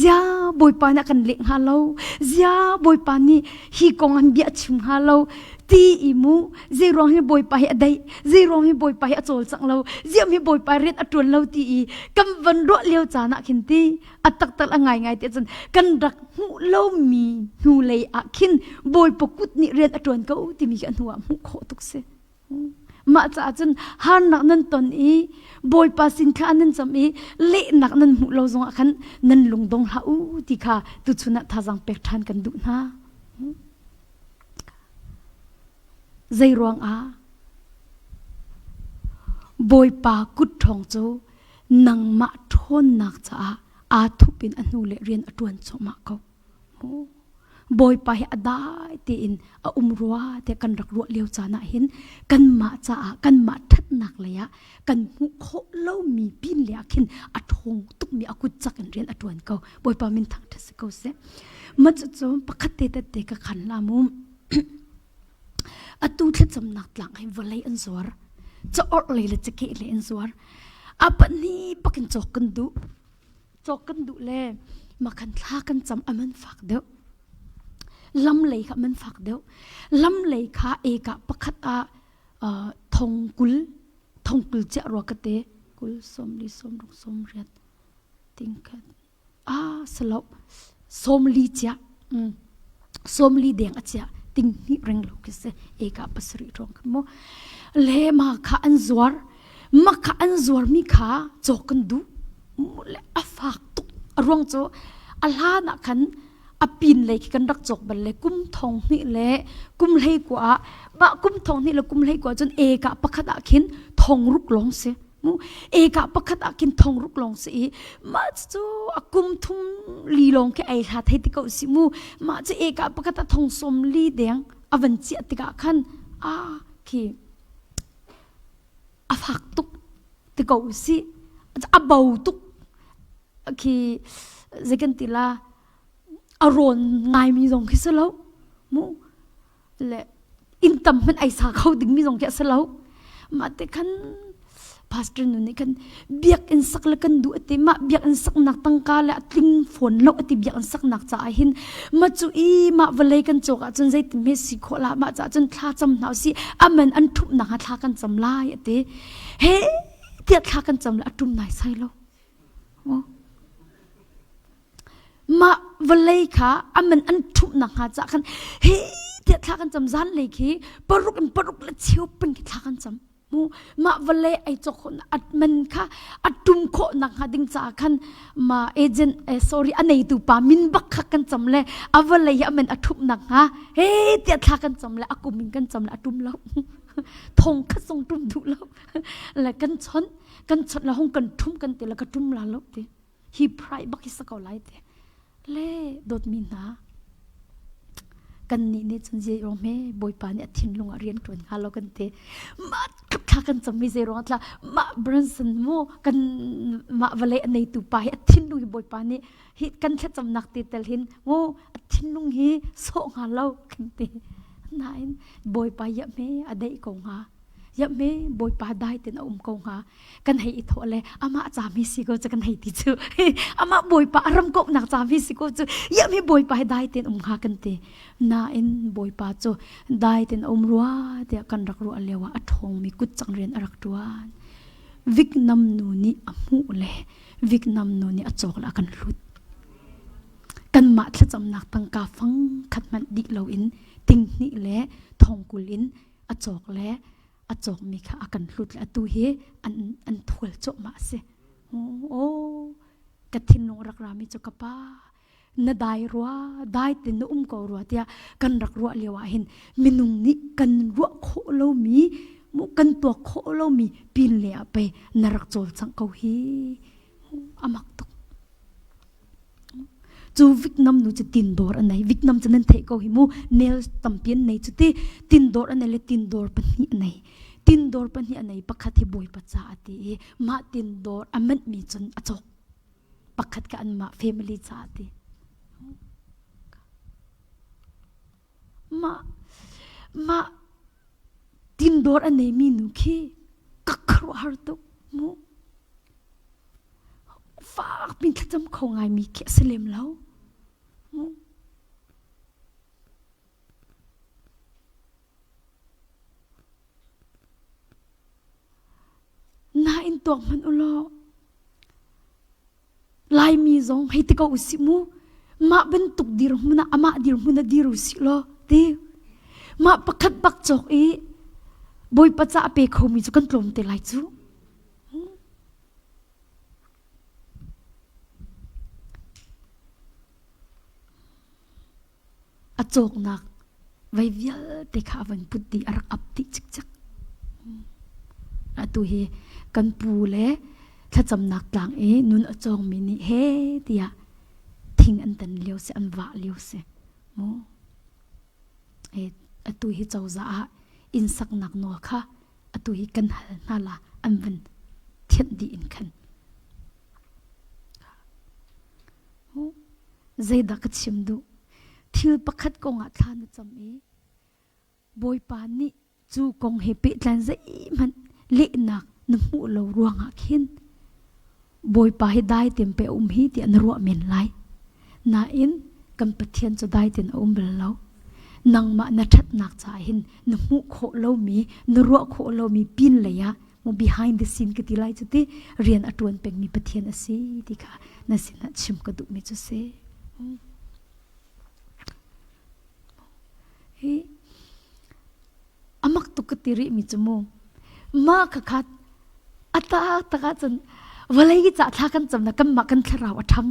Zia Bawipa nih a kan leh hnga lo. Zia Bawipa nih hi kong an bia a chim hnga lo. Ti i mu zeiruang hi Bawipa hi a daih, zeiruang hi Bawipa hi a cawlcangh lo, ziam hi Bawipa rian a ṭuan lo ti i kan van ruah lio caan ah khin ti a taktak a ngaingai ti cun kan rak hmuh lomi hnulei ah khin Bawipa kut nih rian a ṭuan ko timi khi a hnu ah hmuh khawh tuk si. Mah caah cun harnak nan ton i Bawipa sin thla nan cam i lehnak nan hmuh lo zongah khan nan lung dong hlah u ti kha tuchun ah thazaang pek ṭhan kan duh hna. Zei ruangah Bawipa kut ṭhawng cu nangmah ṭhawnnak caah aa thup in a hnu le rian a ṭuan cuahmah ko. Bawipa hi a dai tein a um rua tiah kan rak ruah lio caan ah hin kanmah caah kanmah ṭhatnak lei ah kan hmuh khawh lomi pin le ah khin a ṭhawng tukmi a kut cak in rian a ṭuan ko. Bawipa min thangṭhat si ko seh. Mah cucu pakhat te tette ka khan la mu. Atu thlacamnak tlang hi vawlei an zuar. Caorh lei le cakeh lei an zuar. A pahnih bakin cawk kan duh. Cawk kan duh le makhan thla kan cam a man fak deuh. Lam lei kha man fak deuh. Lam lei kha eka pakhat ah thong kul thong kul chiah rua ka te. 20, 40, 60, 80, tingkhat. Ah, salo. 40 cia. Mm. 40 deng a cia. Ting hnih reng lo khi si. Eka pasarih rong kha mu. Le ma kha an zuar. Ma kha an zuar mi kha cawk kan duh. Le a fak tuk. A ruang cu a hlan ah khan a pin lei khi kan rak cawk bal le kum thong hnih le kum hlei kua ah mah kum thong hnih le kum hlei kua cun eka pakhat ah khin thong ruk lawng si mu eka pakhat ah khin thong ruk lawng si i mah cu a kum thum li lawng khi ei hla thei ti ko si mu mah cu eka pakhat ah thong som li deng a van chiah tikah khan a khi a fak tuk ti ko si a bo tuk khi zei kan ti la a rawn ngaimi zong khi si lo mu le inn tam hmanh ai sa kho dingmi zong khi a si lo mah te khan pastor nu nih khan biakinn sak le kan duh ati mah biakinn saknak tangka le a tling fawn lo ati biakinn saknak caah hin ma cu i mah vawlei kan cawk ahcun zeitin hme si khawh la mah caah cun thla cam hna usih aman an ṭhumhnak ah thla kan cam lai ati he tiah thla kan cam le a ṭum nai sai lo Mah vawlei kha a man an ṭhumh nakhnga caah khan hi tiah thla kan cam zan lei khi paruk in paruk le cheu ping khi thla kan cam. Mu mah vawlei ei cawk khawh a man kha a ṭum khawh nakhnga ding caah khan ma agent eh, sorry a neitu pa min bak kha kan cam le a vawlei hi a man a ṭhumh nakhnga he tiah thla kan cam le a kum in kan cam le a ṭum lo. Thong khat zong ṭum duh lo. Le kan chawnh kan chawt la hung kan ṭhum kan ti la ka ṭum la lo ti hi pride bak hi sa ko lai ti le dawtmi hna kan nih nih cun zei ruang hme bawipa nih a thinlung ah rian ṭuan hnga lo kan ti mah tluk thla kan cam mi zei ruang tla mah Branson mu kan mah vawlei a neitu pa hi a thinlung hi bawipa nih hi kan thlacamnak ti tel hin mu a thinlung hi sawh hnga lo kan ti nain bawipa ya hme a deih ko hnga Yahme Bawipa dai ten a um ko hnga kan hei i thawh le amah cami si ko cu kan hei ti cu amah Bawipa a ram koknak cami si ko cu yahme Bawipa hi dai ten um hnga kan ti nain Bawipa cu dai ten a um rua tiah kan rak ruah lio ah a ṭhawngmi kut cang rian a rak ṭuan Vietnam nu nih a hmuh le Vietnam nu nih a cawk le a kan hlut kanmah thlacamnak tangka fang khat hmanh dih loin ting hnih le thong kul in a cawk le a cawkmi kha a kan hlut le atu hi an an thual cuahmah a si. Oh, ka thinlung rak rami cu ka pa na dai rua dai tin na um ko rua tiah kan rak ruah lio ah hin minung nih kan ruah khawh lomi mu kan tuak khawh lomi pin le ah pei na rak cawlcangh ko hi amak tuk Cu Vietnam nu cu tindawr a nei. Vietnam cu nan theih ko hi mu. Nail tampi an nei cu ti. Tindawr a nei le tindawr pahnih a nei. Tindawr pahnih a nei. Pakhat hi Bawipa ca a ti i mah tindawr a manhmi cun a cawk. Pakhat kha anmah family ca a ti. Mah mah tindawr a neimi nu khi ka khuaruahhar tuk mu. Fak pin thlacam kho ngaimi khi a si lem lo. Nain tuak hmanh u law Laimi zong hei ti ko usih mu. Mah bantuk dirhmun ah amah dirhmun ah dir usih law ti. Mah pakhat bak cawk i Bawipa ca a pe khomi cu kan tlawm te lai cu. A cawknak vei vialte kha a van put dih a rak ap dih cikcek. Atu hi kan pu le thlacamnak tlang i nun a cawngmi nih he tiah thing an tan lio si an vah lio si mu atu hi cozah ah inn saknak nawl kha atu hi kan hal hna la an van thianh dih in khan Zeidah ka chim duh? Thil pakhat kong ah thla na cam i Bawipa nih cu kong he pehtlai zeihmanh lehnak na hmuh lo ruangah khin Bawipa hi dai tein pe a um hi tiah na ruah men lai. Nain kan Pathian cu dai tein a um bal lo. Nangmah na ṭhatnak caah hin na hmuh khawh lomi, na ruah khawh lomi pin lei ah. Mu behind the scene ka ti lai cu ti rian a ṭuan pengmi Pathian a si ti kha na sinah chim ka duhmi cu si. Hi amak tuk ka ti rih mi cu mu mah khakha a taktak ahcun vawlei ca thla kan cam na kanmah kan thlarau a ṭhang.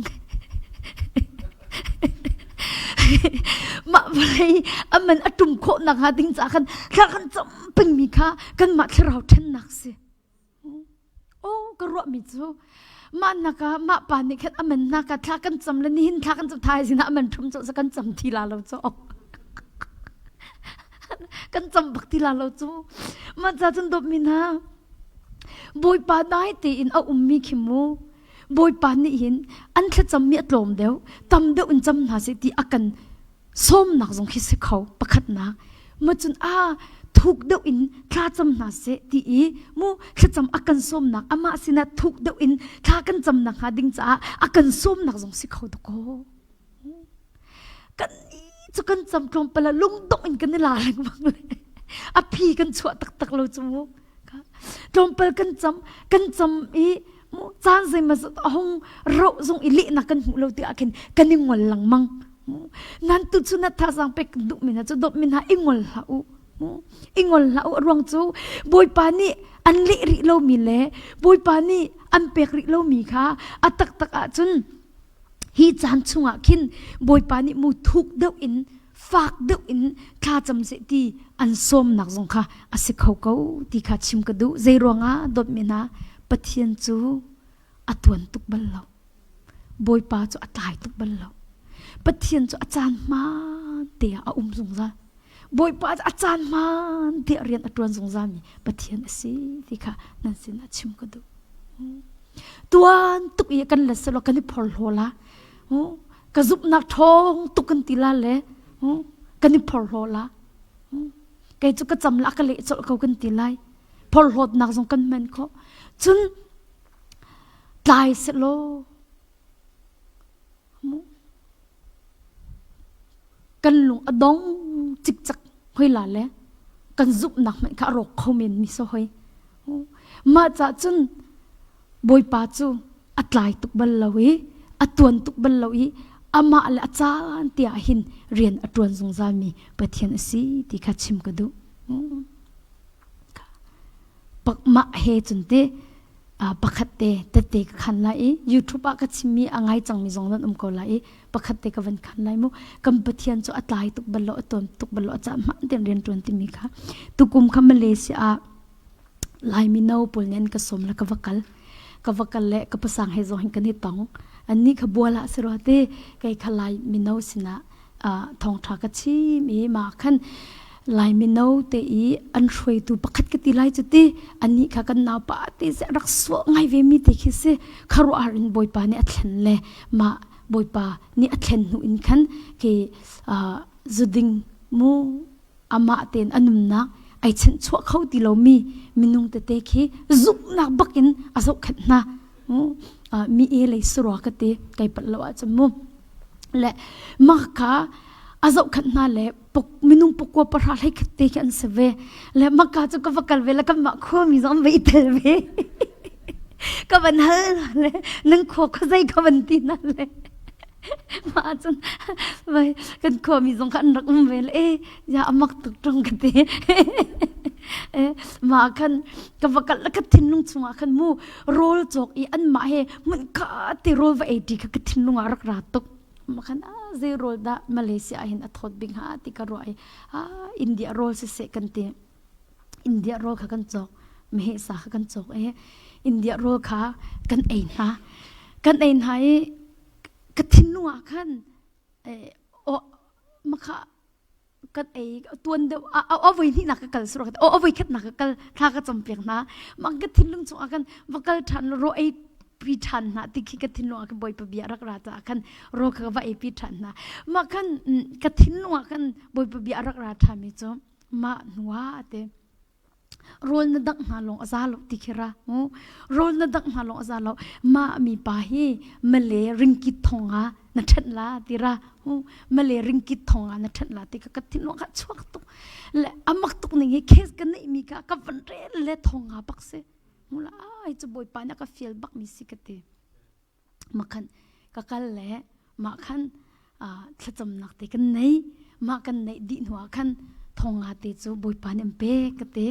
Mah vawlei a man a ṭum khawh nakhnga ding caah khan thla kan cam pengmi kha kanmah thlarau ṭhennak si. Oh, ka ruahmi cu mah naka mah pa nih khan a man naka thla kan cam le nihin thla kan cam thai sinah a man ṭhum cu kan cam ti la lo cu. Kan cam bak ti la lo cu. Mah ca cun dawtmi hna Bawipa dai tein a ummi khi mu Bawipa nih hin an thlacammi a tlawm deuh, tam deuh in cam hna seh ti a kan sawmnak zong khi si kho pakhatnak. Ma cun a thuk deuh in thla cam hna seh ti i mu thlacam a kan sawmnak amah sinah thuk deuh in thla kan camnak hnga ding caah a kan sawmnak zong si kho dakaw. Kan cu kan cam tlawmpal ah lungdongh in kan i la lengmang le a phi kan chuah taktak lo cu mu. Tlawmpal kan cam kan cam i mu caan zeimazat a hung roh zong i lehnak kan hmuh lo tikah khin kan i ngol lengmang. Nan tu cu na thazaang pek duh mi hna cu dawt mi hna i ngol hlah u. I ngol hlah u ruang cu Bawipa nih an leh rih lomi le Bawipa nih an pek rih lomi kha a taktak ahcun Hi caan chungah khin Bawipa nih mu thuk deuh in fak deuh in thlacam seh ti an sawmnak zong kha a si kho ko ti kha chim ka duh. Zei ruangah dawtmi hna Pathian cu a tuan tuk bal lo. Bawipa cu a tlai tuk bal lo. Pathian cu a caan hmaan te ah a um zungzal. Bawipa cu a caan hmaan te ah rian a ṭuan zungzalmi Pathian a si ti kha nan sinah chim ka duh. Tuan tuk i kan let selaw kan i phorhlaw la. Ka zumhnak ṭhawng tuk kan ti la le kan i phorhlaw la. Kei cu ka cam la ka leh colh ko kan ti lai. Phorhlawtnak zong kan hman khawh. Cun tlai selaw Kan lung a dong cikcek hoi la le kan zumhnak hmanh kha a rawk kho men mi so hoi. Mah cah cun Bawipa cu a tlai tuk bal lo i a tuan tuk bal lo i amah le a caan te ah hin rian a ṭuan zungzal mi Pathian a si ti kha chim ka duh. Mah he cun te pakhat te tette ka khan lai i YouTube ah ka chimmi a ngai cangmi zong nan um ko lai i pakhat te ka van khan lai mu kan Pathian cu a tlai tuk bal lo a tuan tuk bal lo a cah hmaan tein rian ṭuan timi kha tukum kha Malaysia ah Lai mino pawl nih an ka sawm le ka va kal ka va kal le ka pasang he zong hin kan i tong annih kha bual ah si rua te kei kha Lai mino sinah thawngṭha ka chim i mah khan Lai mino te i an hruaitu pakhat ka ti lai cu ti anih kha kan naupa te se rak suah ngai ve mi te khi si kharuahhar in Bawipa nih a thlen le mah Bawipa nih a thlen hnu in khan ke zuding mu amah tein a nunnak ai chanhchuah kho ti lomi minung tete khi zumhnak bakin a zohkhenh hna mi e lei surua ka ti kai palh lo ahcun mu le mah kha a zohkhenh hna le minung pakua pahra hlei khat te khi an si ve le maka cu ka va kal ve le kanmah khuami zong an va i tel ve ka van hal hna le nan khua khuazei ka van ti hna le mah cun vai kan khuami zong kha an rak um ve le e ya amak tuk ṭung ka ti e mah khan ka va kal ka thinlung chungah khan mu rawl cawk i anmah he hmun kha te rawl va ei ṭi kha ka thinlung ah rak ra tuk mah khan a zei rawl dah Malaysia ah hin a thawt bik hnga ti ka ruah i ah India rawl siseh kan ti India rawl kha kan cawk meheh sa kha kan cawk i India rawl kha kan ei hna kan ei hna i ka thinlung ah khan oh makha kan ei tuan deuh a voi hnih nak ka kal sur o a voi khat nak ka kal thla ka cam piak hna mak ka thinlung chung ah khan va kal ṭhan ro ei pi ṭhan hna ti khi ka thinlung ah khan bawipa bia rak ra caah khan ro kha va ei pi ṭhan hna mah khan ka thinlung ah khan bawipa bia rak ra ṭhan mi cu mah hnuah te Rawl na dangh hna lawng a za lo ti khi ra. Rawl na dangh hna lawng a za lo. Mah mi pa hi male ringkit thong ah na ṭhenh la ti ra. Male ringkit thong ah na ṭhenh la ti ka ka thinlung kha chuak tuk. Le amak tuk ning hi case ka neih mi kha ka van rel le thong nga bak si. Mula ai cu Bawipa nih a ka fial bak mi si ka ti. Mah khan ka kal le mah khan thlacamnak te kan nei. Mah kan neih dih hnu ah khan thonga te cu Bawipa nih an pek ka ti.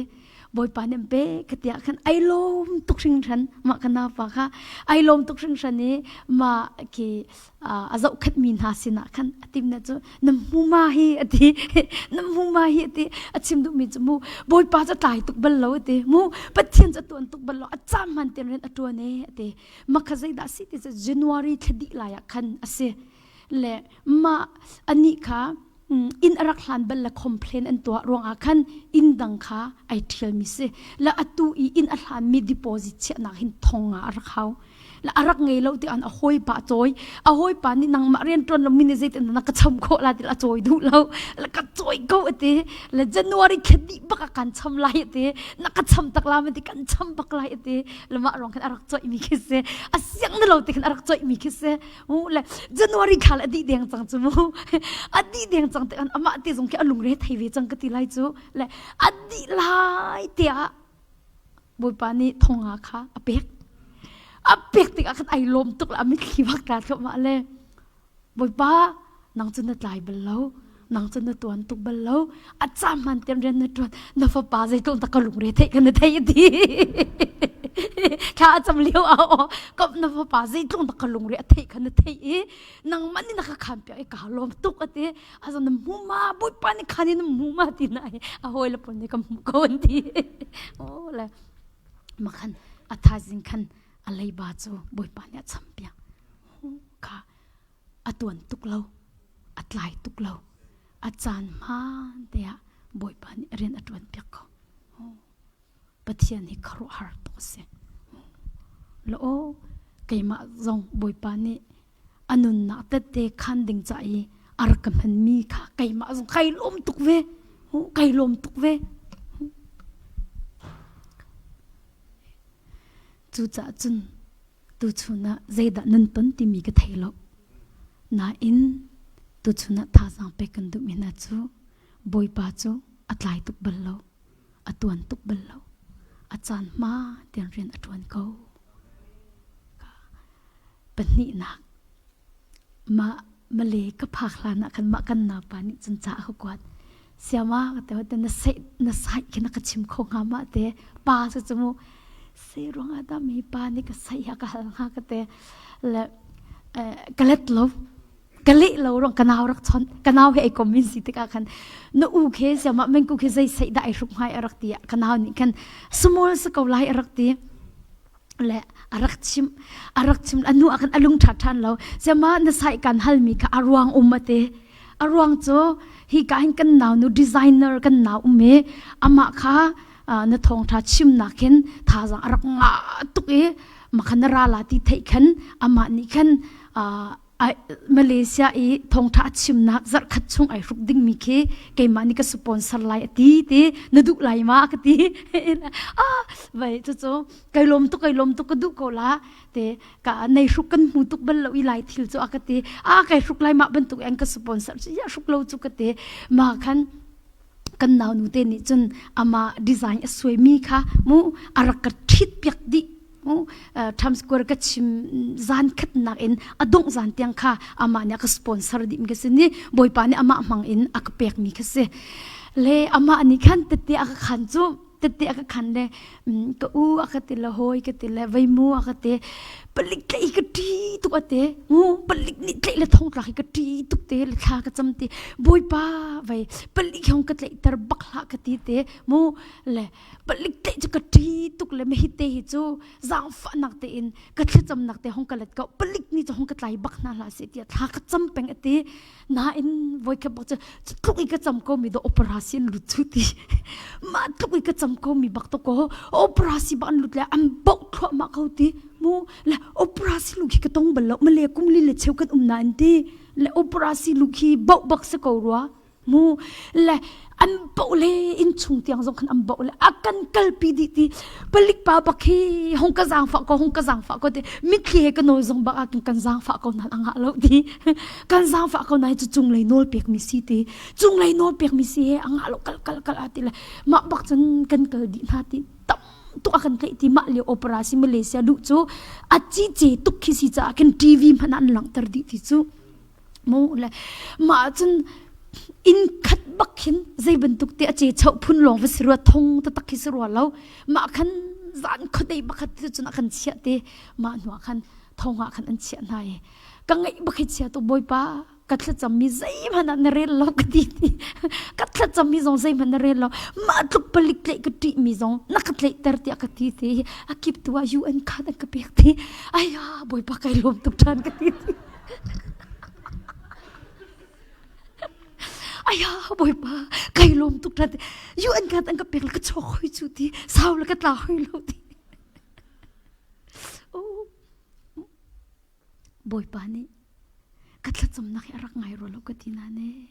Bawipa nih an pek ka ti ah khan ai lawm tuk hringhran. Mah ka naupa kha ai lawm tuk hringhran i mah khi a zohkhenhmi hna sinah khan a timna cu na hmu ma hi a ti na hmu ma hi a ti a chim duhmi cu mu bawipa cu tlai tuk bal lo a ti mu pathian cu a tuan tuk bal lo a cam hman ten rian a tuan e a ti makha zeidah si ti cu January thla dih lai ah khan a si le mah anih kha inn a rak hlan bal le complain an tuah ruangah khan inn dang kha ai ṭhialmi si le atu i inn a hlanmi deposit chiahnak hin thong nga a rak hau la a rak ngei lo ti an a hawipa cawi a hawipa nih nangmah rian ṭuan lo mi nih zeitin na ka cham khawh la ti a cawi duh lo la ka cawi ko ati le January thla dih bak a kan cham lai ati na ka cham tak la ti kan cham bak lai ati le mah rong khan a rak coih mi khi si a siang na lo ti khan a rak coih mi khi si u le January khal a dih deng cang cu mu a dih deng cang te an amah te zong khi a lungre thei ve cang ka ti lai cu le a dih lai tiah Bawipa nih thonga kha a pek. A pek tikah khan ai lawm tuk le a mitthli bak tla thluahmah le Bawipa nang cu na tlai bal lo nang cu na tuan tuk bal lo a cam hman tiang rian na tuan na fapa zeitluk dah ka lungre theih kan na theih ti thla a cam lio a aw ka na fapa zeitluk dah ka lungre a theih kha na theih i nangmah nih na ka khan piak i ka lawm tuk a ti azo na hmu ma bawipa nih khan in na hmu ma ti na a hawi le pawl nih ka hmu ko an ti o le makhan a thaizing khan a leiba cu bawipa nih a cham piak kha a tuan tuk lo a tlai tuk lo a caan hmaan te ah bawipa nih rian a tuan piak ko Pathian hi khuaruahhar tuk a si. La aw keimah zong Bawipa nih a nunnak tette khan ding ca i a rak ka hmanmi kha keimah zong kai lawm tuk ve. Kai lawm tuk ve. Cucaah cun tuchun ah zeidah nan ton timi ka thei lo. Nain tuchun ah thazaang pek kan duhmi hna cu Bawipa cu a tlai tuk bal lo. A tuan tuk bal lo. A caan hma tiang rian a ṭuan ko. Pahnihnak, mah Malay ka phak hlan ah khan mah kan naupa nih cun ca a ka kuat. Siama ka te hote na sai na sai khi na ka chim kho hnga ma te pa cu cu mu sei ruang ah dah mi pa nih ka sai ha ka hal hnga ka te le ka let lo ka leh lo rong ka nau rak chon ka nau he ai kom min si tikah khan na u khe siamah mengku khe zei sei dah ai hruk ngai a rak ti ka nau nih khan small sa ko lai a rak ti le a rak chim a rak chim a nu ah khan a lung ṭha ṭhan lo siama na sai kan hal mi kha a ruang um ate a ruang cu hi ka hin kan nau nu designer kan nau um i amah kha na thawngṭha chimnak hin thazaang a rak ngah tuk i makhan na ra la ti theih khan amah nih khan Malaysia i thawngṭha a chimnak zarhkhat chung ai hruk dingmi khi keimah nih ka sponsor lai a ti ti na duh lai ma ka ti ah vai cucu kai lawm tuk kai lawm tuk ka duh ko la te ka nei hruk kan hmu tuk bal lo i lai thil cu a ka ti a kai hruk lai mah bantuk an ka sponsor cu ya hruk lo cu ka ti ma khan kan nau nu te nih cun ama design a suaimi kha mu a rak ka ṭhit piak dih Times Square ka chim zan khatnak in a dongh zan tiang kha amah nih a ka sponsor dih mi ka si ni Bawipa nih amah hmang in a ka pek mi kha si le amah nih khan tette a ka khan cu tette a ka khan le ka u a ka ti le hawi ka ti le veimu a ka ti palik tlei ka ṭi tuk a te ngu palik nih tleih le thong tlak hi ka ṭi tuk te le thla ka cam ti Bawipa vei palik hong ka tleihter bak hlah ka ti te mu le palik tleih cu ka ṭi tuk le hi te hi cu zaangfahnak tein ka thlacamnak te hong ka let ko palik nih cu hong ka tlai bak hna hlah seh tiah thla ka cam peng a ti nain voikhat bak cu cu tluk i ka cam ko mi do operasi an lut cu ti mah tluk i ka cam ko mi bak to ko operasi bak an lut le an boh thluahmah ko ti mu le operasi lu khi ka tong bal lo male kum li le cheu kan um na an ti le operasi lu khi boh bak se ko rua mu le an boh le inn chung tiang zong khan an boh le a kan kalpi dih ti palik pa bak hi hong ka zaangfah ko hong ka zaangfah ko ti mitthli he ka nawl zong bak ah kan zaangfah ko nan angah lo ti kan zaangfah ko nai cu cunglei nawl pek mi si ti cunglei nawl pek mi si he angah lo kal kal kal a ti le mah bak cun kan kal dih hna ti tam. tuk a kan tlaih ti mah lio opera si Malaysia luh cu a ci ce tuk khi si caah khin TV hmanh an langhter dih ti cu mu le mah cun inn khat bak khin zei bantuk te a ce chauh phun lawng va si rua thong taktak khi si rua lo mah khan zan khuadei bakhat ti cun a kan chiah te mah hnuah khan thong ah khan an chiah hna i ka ngaih bak hi chia tuk bawipa ka thlacammi zeihmanh ah na rel lo ka ti ti ka thlacammi zong zeihmanh na rel lo mah tluk palik tlaih ka ṭihmi zong na ka tlaihter tiah ka ti ti a kip tu ah UN card an ka pek ti aya bawipa kai lawm tuk ṭhan ka ti ti aya bawipa kai lawm tuk ṭhan ti UN card an ka pek le ka chuak hoi cu ti sau le ka tla hoi lo ti oh Bawipa nih ka thlacamnak hi a rak ngai rua lo ka ti nain ee.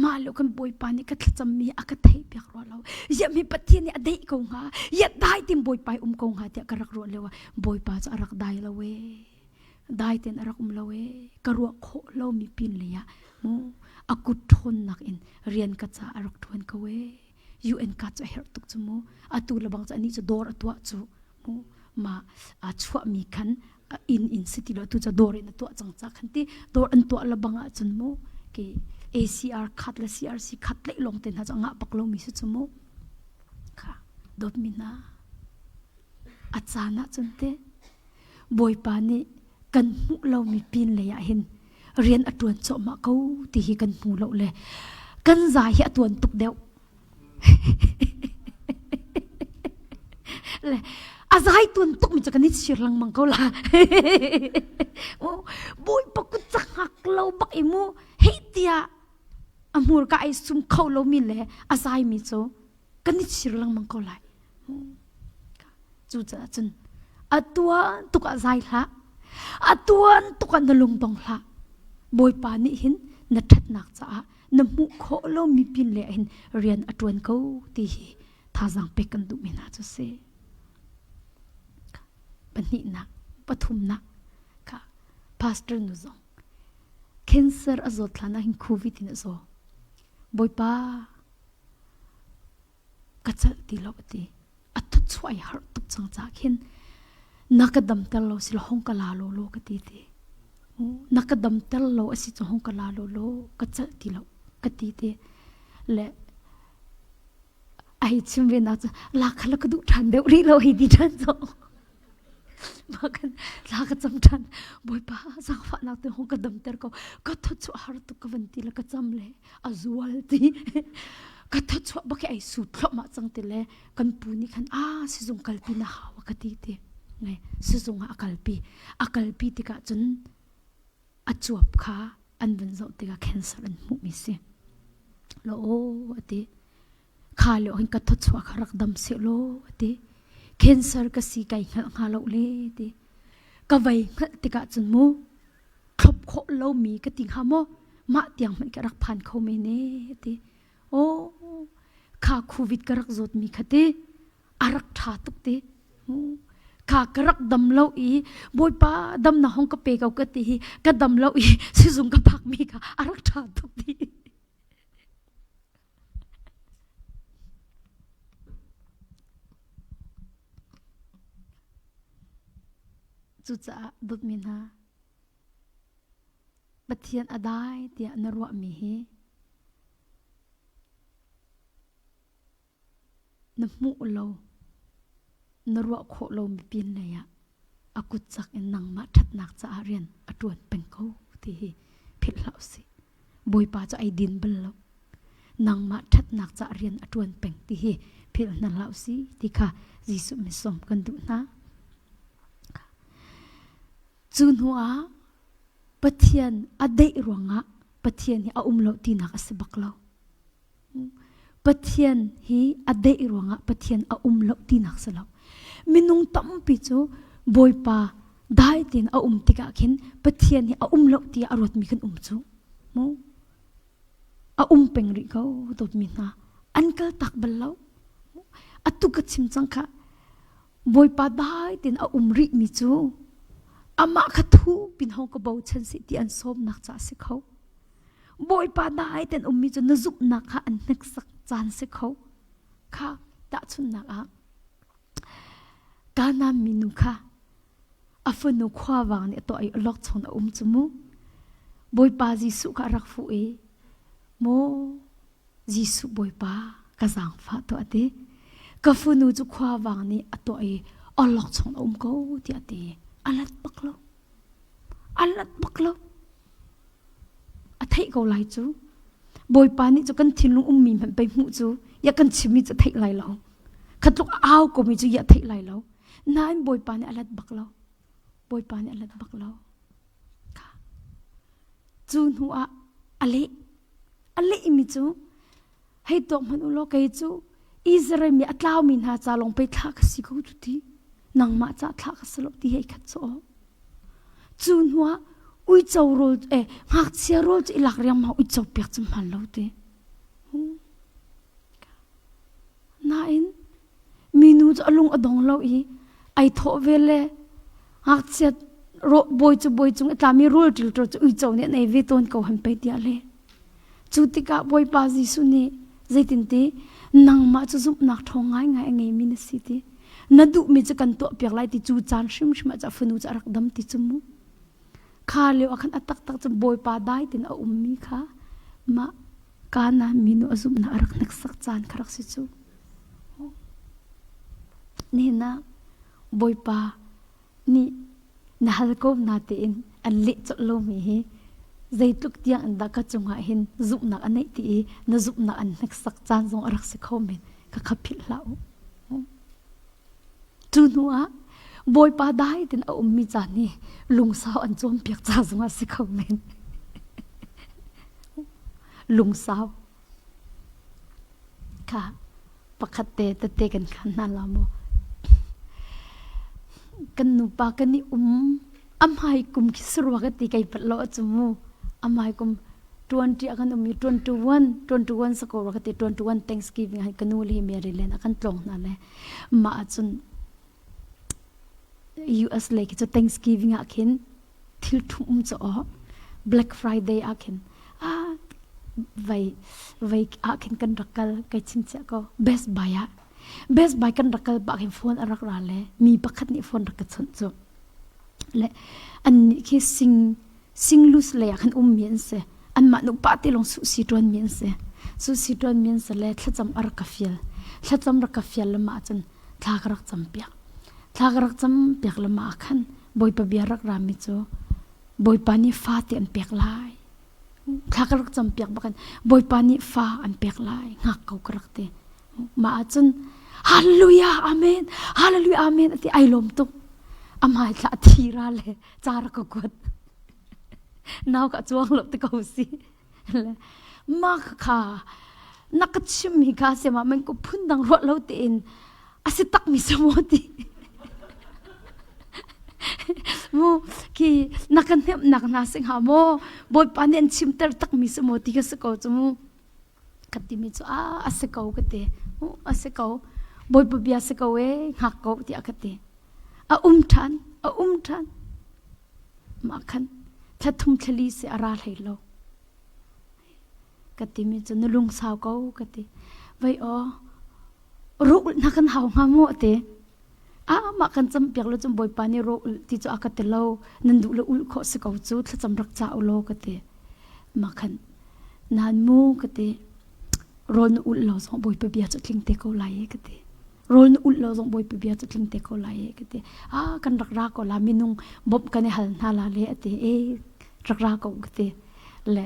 Mah lo kan Bawipa nih ka thlacammi a ka theihpiak rua lo. Ziah mi Pathian nih a deih ko hnga, ziah dai tin Bawipa i um ko hnga tiah ka rak ruah lio ah Bawipa cu a rak dai lo ee. Dai ten a rak um lo ee. Ka ruah khawh lomi pin lei ah mu a kut ṭhawnnak in rian ka ca a rak ṭuan ko ee. UN ka cu a herh tuk cu mu. Atu lebang cu anih cu dawr a tuah cu mu ma a chuahmi khan inn in si ti lo tu cu dawr in a tuah cang ca khan ti dawr an tuah la bang ahcun mu ke ACR khat le CRC khat le lawng te hna cu ngah bak lomi si cu mu kha dawtmi hna a caan ahcun te Bawipa nih kan hmuh lomi pin lei ah hin rian a ṭuan cuahmah ko ti hi kan hmu lo le kan zai hi a tuan tuk deuh le a zai tuan tuk mi cu kan i chir lengmang ko la bawipa kut cak hngak lo bak i mu hei tiah a hmurka ai sum kho lo mi le a zai mi cu kan i chir lengmang ko lai cucaah cun a tuan tuk ah zai hlah a tuan tuk ah na lung dong hlah bawipa nih hin na ṭhatnak caah na hmuh khawh lomi pin le hin rian a ṭuan ko ti hi thazaang pek kan duhmi hna cu si. Pahnihnak, pathumnak kha pastor nu zong cancer a zawt hlan ah hin covid in a zaw. Bawipa ka celh ti lo a ti. A thuchuah i harh tuk cang caah khin na ka damter lo si lo hong ka la law law ka ti ti. Na ka damter lo a si cu hong ka la law law ka celh ti lo ka ti ti. Le ai chim ve na cu la kha la ka duh ṭhan deuh rih lo hei ti ṭhan zong. Mah kan thla ka cam ṭhan. Bawipa zaangfahnak te hong ka damter ko. Ka thawchuah har tuk ka van ti le ka cam le a zual ti. Ka thawchuah bak hi ai su thluahmah cang ti le kan pu nih khan a sizung kalpi na hau a ka ti ti. Ngai sizung ah a kalpi. A kalpi tikah cun a cuap kha an vun zoh tikah cancer an hmuhmi si. Lo aw a ti. Kha lio hin ka thawchuah kha rak dam seh law a ti. Cancer ka si kai hngalh hnga lo le ti. Ka vei hngalh tikah cun mu thlop khawh lomi ka ti hnga maw mah tiang hmanh ka rak phan kho men e ti. Aw kha covid ka rak zawtmi kha ti a rak ṭha tuk ti. Kha ka rak dam lo i Bawipa dam na hong ka pe ko ka ti hi ka dam lo i sizung ka phakmi kha a rak ṭha tuk ti. Cucaah dawtmi hna, Pathian a dai tiah na ruahmi hi na hmuh lo, na ruah khawh lomi pin lei ah a kut cak in nangmah ṭhatnak caah rian a ṭuan peng ko ti hi philh hlah usih. Bawipa cu ai din bal lo. Nangmah ṭhatnak caah rian a ṭuan peng ti hi philh hna hlah usih ti kha Jesuh min sawm kan duh hna. Cu hnu ah Pathian a deih ruangah Pathian hi a um lo tinak a si bak lo. Pathian hi a deih ruangah Pathian a um lo tinak si lo. Minung tampi cu Bawipa dai tein a um tikah khin Pathian hi a um lo tiah a ruatmi kan um cu. Mu? A um peng rih ko dawtmi hna. An kal tak bal lo. Atu ka chim cang kha Bawipa dai tein a um rihmi cu amah kha thu pin hong ka bochan sih ti an sawmnak ca a si kho. Bawipa dai ten ummi cu na zumhnak kha an hneksak caan si kho. Kha tahchunhnak ah. Kanaan minu kha a fanu khuavang nih a tuah i awlokchong a um cu mu. Bawipa Jesuh kha a rak fuh i maw Jesuh Bawipa ka zaangfah tuah a ti. Ka fanu cu khuavang nih a tuah i awlokchong a um ko tiah a ti. A lat bak lo. A lat bak lo. A theih ko lai cu. Bawipa nih cu kan thinlung ummi hmanh pei hmuh cu ya kan chimmi cu theih lai lo. Kha tluk a au komi cu ya theih lai lo. Nain Bawipa nih a lat bak lo. Bawipa nih a lat bak lo. Kha. Cu hnu ah a leh. A lehmi cu hei tuak hmanh u law kei cu Israel mi a tlaumi hna ca lawng pei thlah ka si ko cu ti. Nangmah ca thlah ka si lo ti hei khat cu aw. Cu hnuah uico rawl eh ngakchia rawl cu i lak riangmang uico pek cu hman lo ti. Nain minu cu a lung a dong lo i ai thawh ve le ngakchia bawi cu bawi cung i tlami rul ṭilṭaw cu uico nih an ei ve tawn ko han pei tiah le. Cu tikah Bawipa Jesuh nih zeitinti nangmah cu zumhnak ṭhawng ngaingai a ngeimi na si ti na duhmi cu kan tuahpiak lai ti cu caan hrimhrim ah cu a fanu cu a rak dam ti cu mu. Kha lio ah khan a taktak cu Bawipa dai tin a ummi kha mah Kanaan minu a zumhnak a rak hneksak caan kha rak si cu. Nihin ah Bawipa nih na hal ko na tein an leh colh lomi hi zeitluk tiang in dah ka cungah hin zumhnak a neih ti i na zumhnak an hneksak caan zong a rak si kho men ka kha philh hlah u. Cu hnu ah Bawipa dai tin a ummi caan hi lungsau an cawnpiak ca zongah si kho men. Lungsau kha pakhat te tete kan khan hna la maw? Kan nupa kan i um a hmai kum khi sarua ka ti kai pat lo a cu mu. A hmai kum 20 a kan um i 21 21 sako ka ti 21 Thanksgiving han ka nu le Mary len a kan tlawng hna le mah ahcun US lei khi cu Thanksgiving ah khin thil thum um cu aw Black Friday ah khin ah vai vai ah khin kan rak kal kai chingchiah ko Best Buy ah Best Buy kan rak kal bak hin phone a rak ra le mi pakhat nih phone rak ka chawnh cu le an nih khi sing singlus lei ah khan ummi an si anmah nupa te lawng suhsi ṭuanmi an si suhsi ṭuanmi an si le thlacam a rak ka fial thlacam rak ka fial le mah cun thla ka rak cam piak thla ka rak cam piak le mah khan bawipa bia rak rami cu bawipa nih fa te an pek lai thla ka rak cam piak bakin bawipa nih fa an pek lai ngak ko ka rak ti mah ahcun hallelujah amen hallelujah amen ati ai lawm tuk amai thla thi ra le ca rak ka kuat nau ka chuang lo te ko si ma kha na ka chim hi kha se ma men ko phun dang ruah lo tein a si tak mi samo ti mu khi na kan hnem nak na sing ha mo bawipa nih an chim ter tak mi samo ti ka si ko chu mu ka ti mi chu a a si ko ka ti a si ko bawipa bia si ko e hngak ko tiah ka ti A um ṭhan, a um ṭhan. Mah khan thla thum thlali si a ra hlei lo. Ka timi cu na lungsau ko ka ti. Vai aw, ro ulh na kan hau hnga maw ti. Ah mah kan cam piak lo cun Bawipa nih ro ulh ti cu a ka ti lo. Nan duh le ulh khawh si ko cu thlacam rak ca u law ka ti. Mah khan nan mu ka ti. Rawl na ulh lo zong Bawipa bia cu tling te ko lai e ka ti. Rawl na ulh lo zong Bawipa bia cu tling te ko lai e ka ti. Ah kan rak ra ko la minung bawmh kan i hal hna la le a ti. E rak ra ko ka ti. Le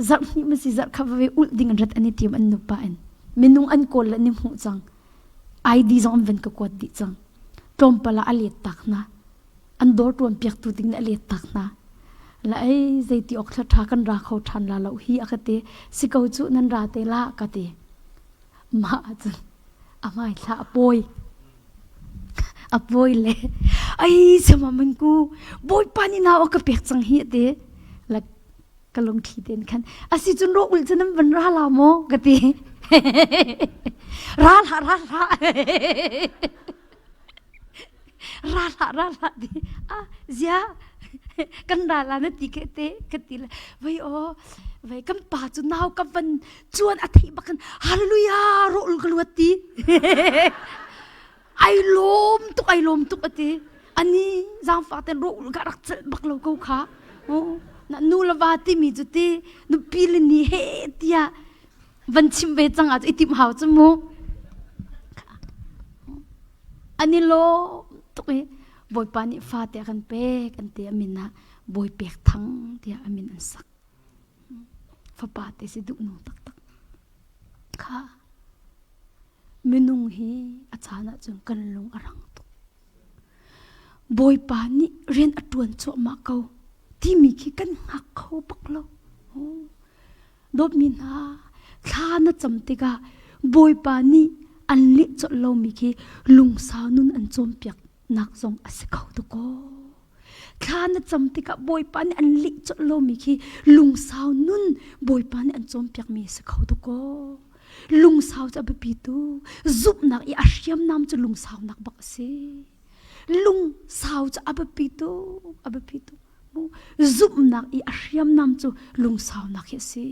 zarh hnih ma si zarh kha va ulh ding an rat an i tim an nupa in. Minung an kawl le an i hmuh cang. ID zong an van ka kuat dih cang. Tlawmpal ah a let tak hna. An dawr tuan piak tu ding nih a let tak hna. La ei zeiti ok thla tha kan ra kho than la lo hi a ka ti. Si ko cu nan ra te la ka ti. Mah ahcun a hmaithla a pawi. A pawi le ai sama man ku bawipa nih nau a ka pek cang hi a ti. La ka lungthli ten khan asi cun ro ul cu nan van ra la maw ka ti. ra hlah ra hlah. ra hlah ra hlah ti ah zia kan ra la na ti ke te ka ti le vai o vai kan pa cu nau ka van chuan a theih bak kan hallelujah ro ul ka luat ti. Ai lawm tuk ai lawm tuk ati. Ani zaangfak ten ro ka rak celh bak lo ko kha. Na nu le va timi cu ti nupi le ni he tiah van chim ve cang ah i tim hau cu mu. Ani lawm tuk i Bawipa nih fate a kan pek an ti a min ah Bawi Pek Thang tiah a min an sak. Fapa te si duh nung taktak. Kha minung hi a caan ahcun kan lung a rang tuk. Bawipa nih rian a ṭuan cuahmah ko timi khi kan hngak kho bak lo. Dawtmi hna, thla na cam tikah Bawipa nih an leh colh lomi khi lungsau nun an cawnpiak nak zong a si kho tuk aw. Thla na cam tikah Bawipa nih an leh colh lomi khi lungsau nun Bawipa nih an cawnpiakmi a si kho tuk aw. Lungsau cu a biapi tu. Zumhnak i a hriamnam cu lungsaunak bak a si. Lungsau cu a biapi tuk, a biapi tuk. Zumhnak i a hriamnam cu lungsaunak hi a si.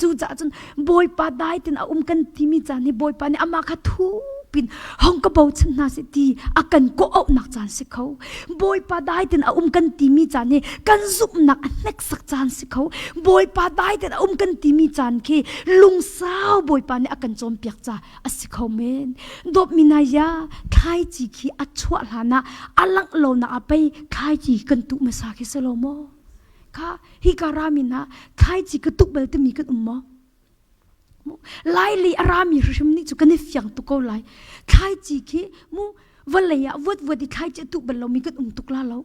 Cucaah cun Bawipa dai tin a um kan timi caan hi Bawipa nih amah kha thupin hong ka bochan hna seh ti a kan kawh-auhnak caan si kho. Bawipa dai tin a um kan timi caan hi kan zumhnak a hneksak caan si kho. Bawipa dai tin a um kan timi caan khi lungsau Bawipa nih a kan cawnpiak ca a si kho men. Dawtmi na ya thlaici khi a chuah hlan ah a langh lonak ah pei thlaici kan tuh hmasa khi si lo maw? Kha hi ka rami hna thlaici ka tuk bal timi kan um maw? Laili a rami hrim nih cu kan i fiang tuk ko lai. Thlaici khi mu vawlei ah vuat vuat i thlaici a tuh bal lomi kan um tuk la lo.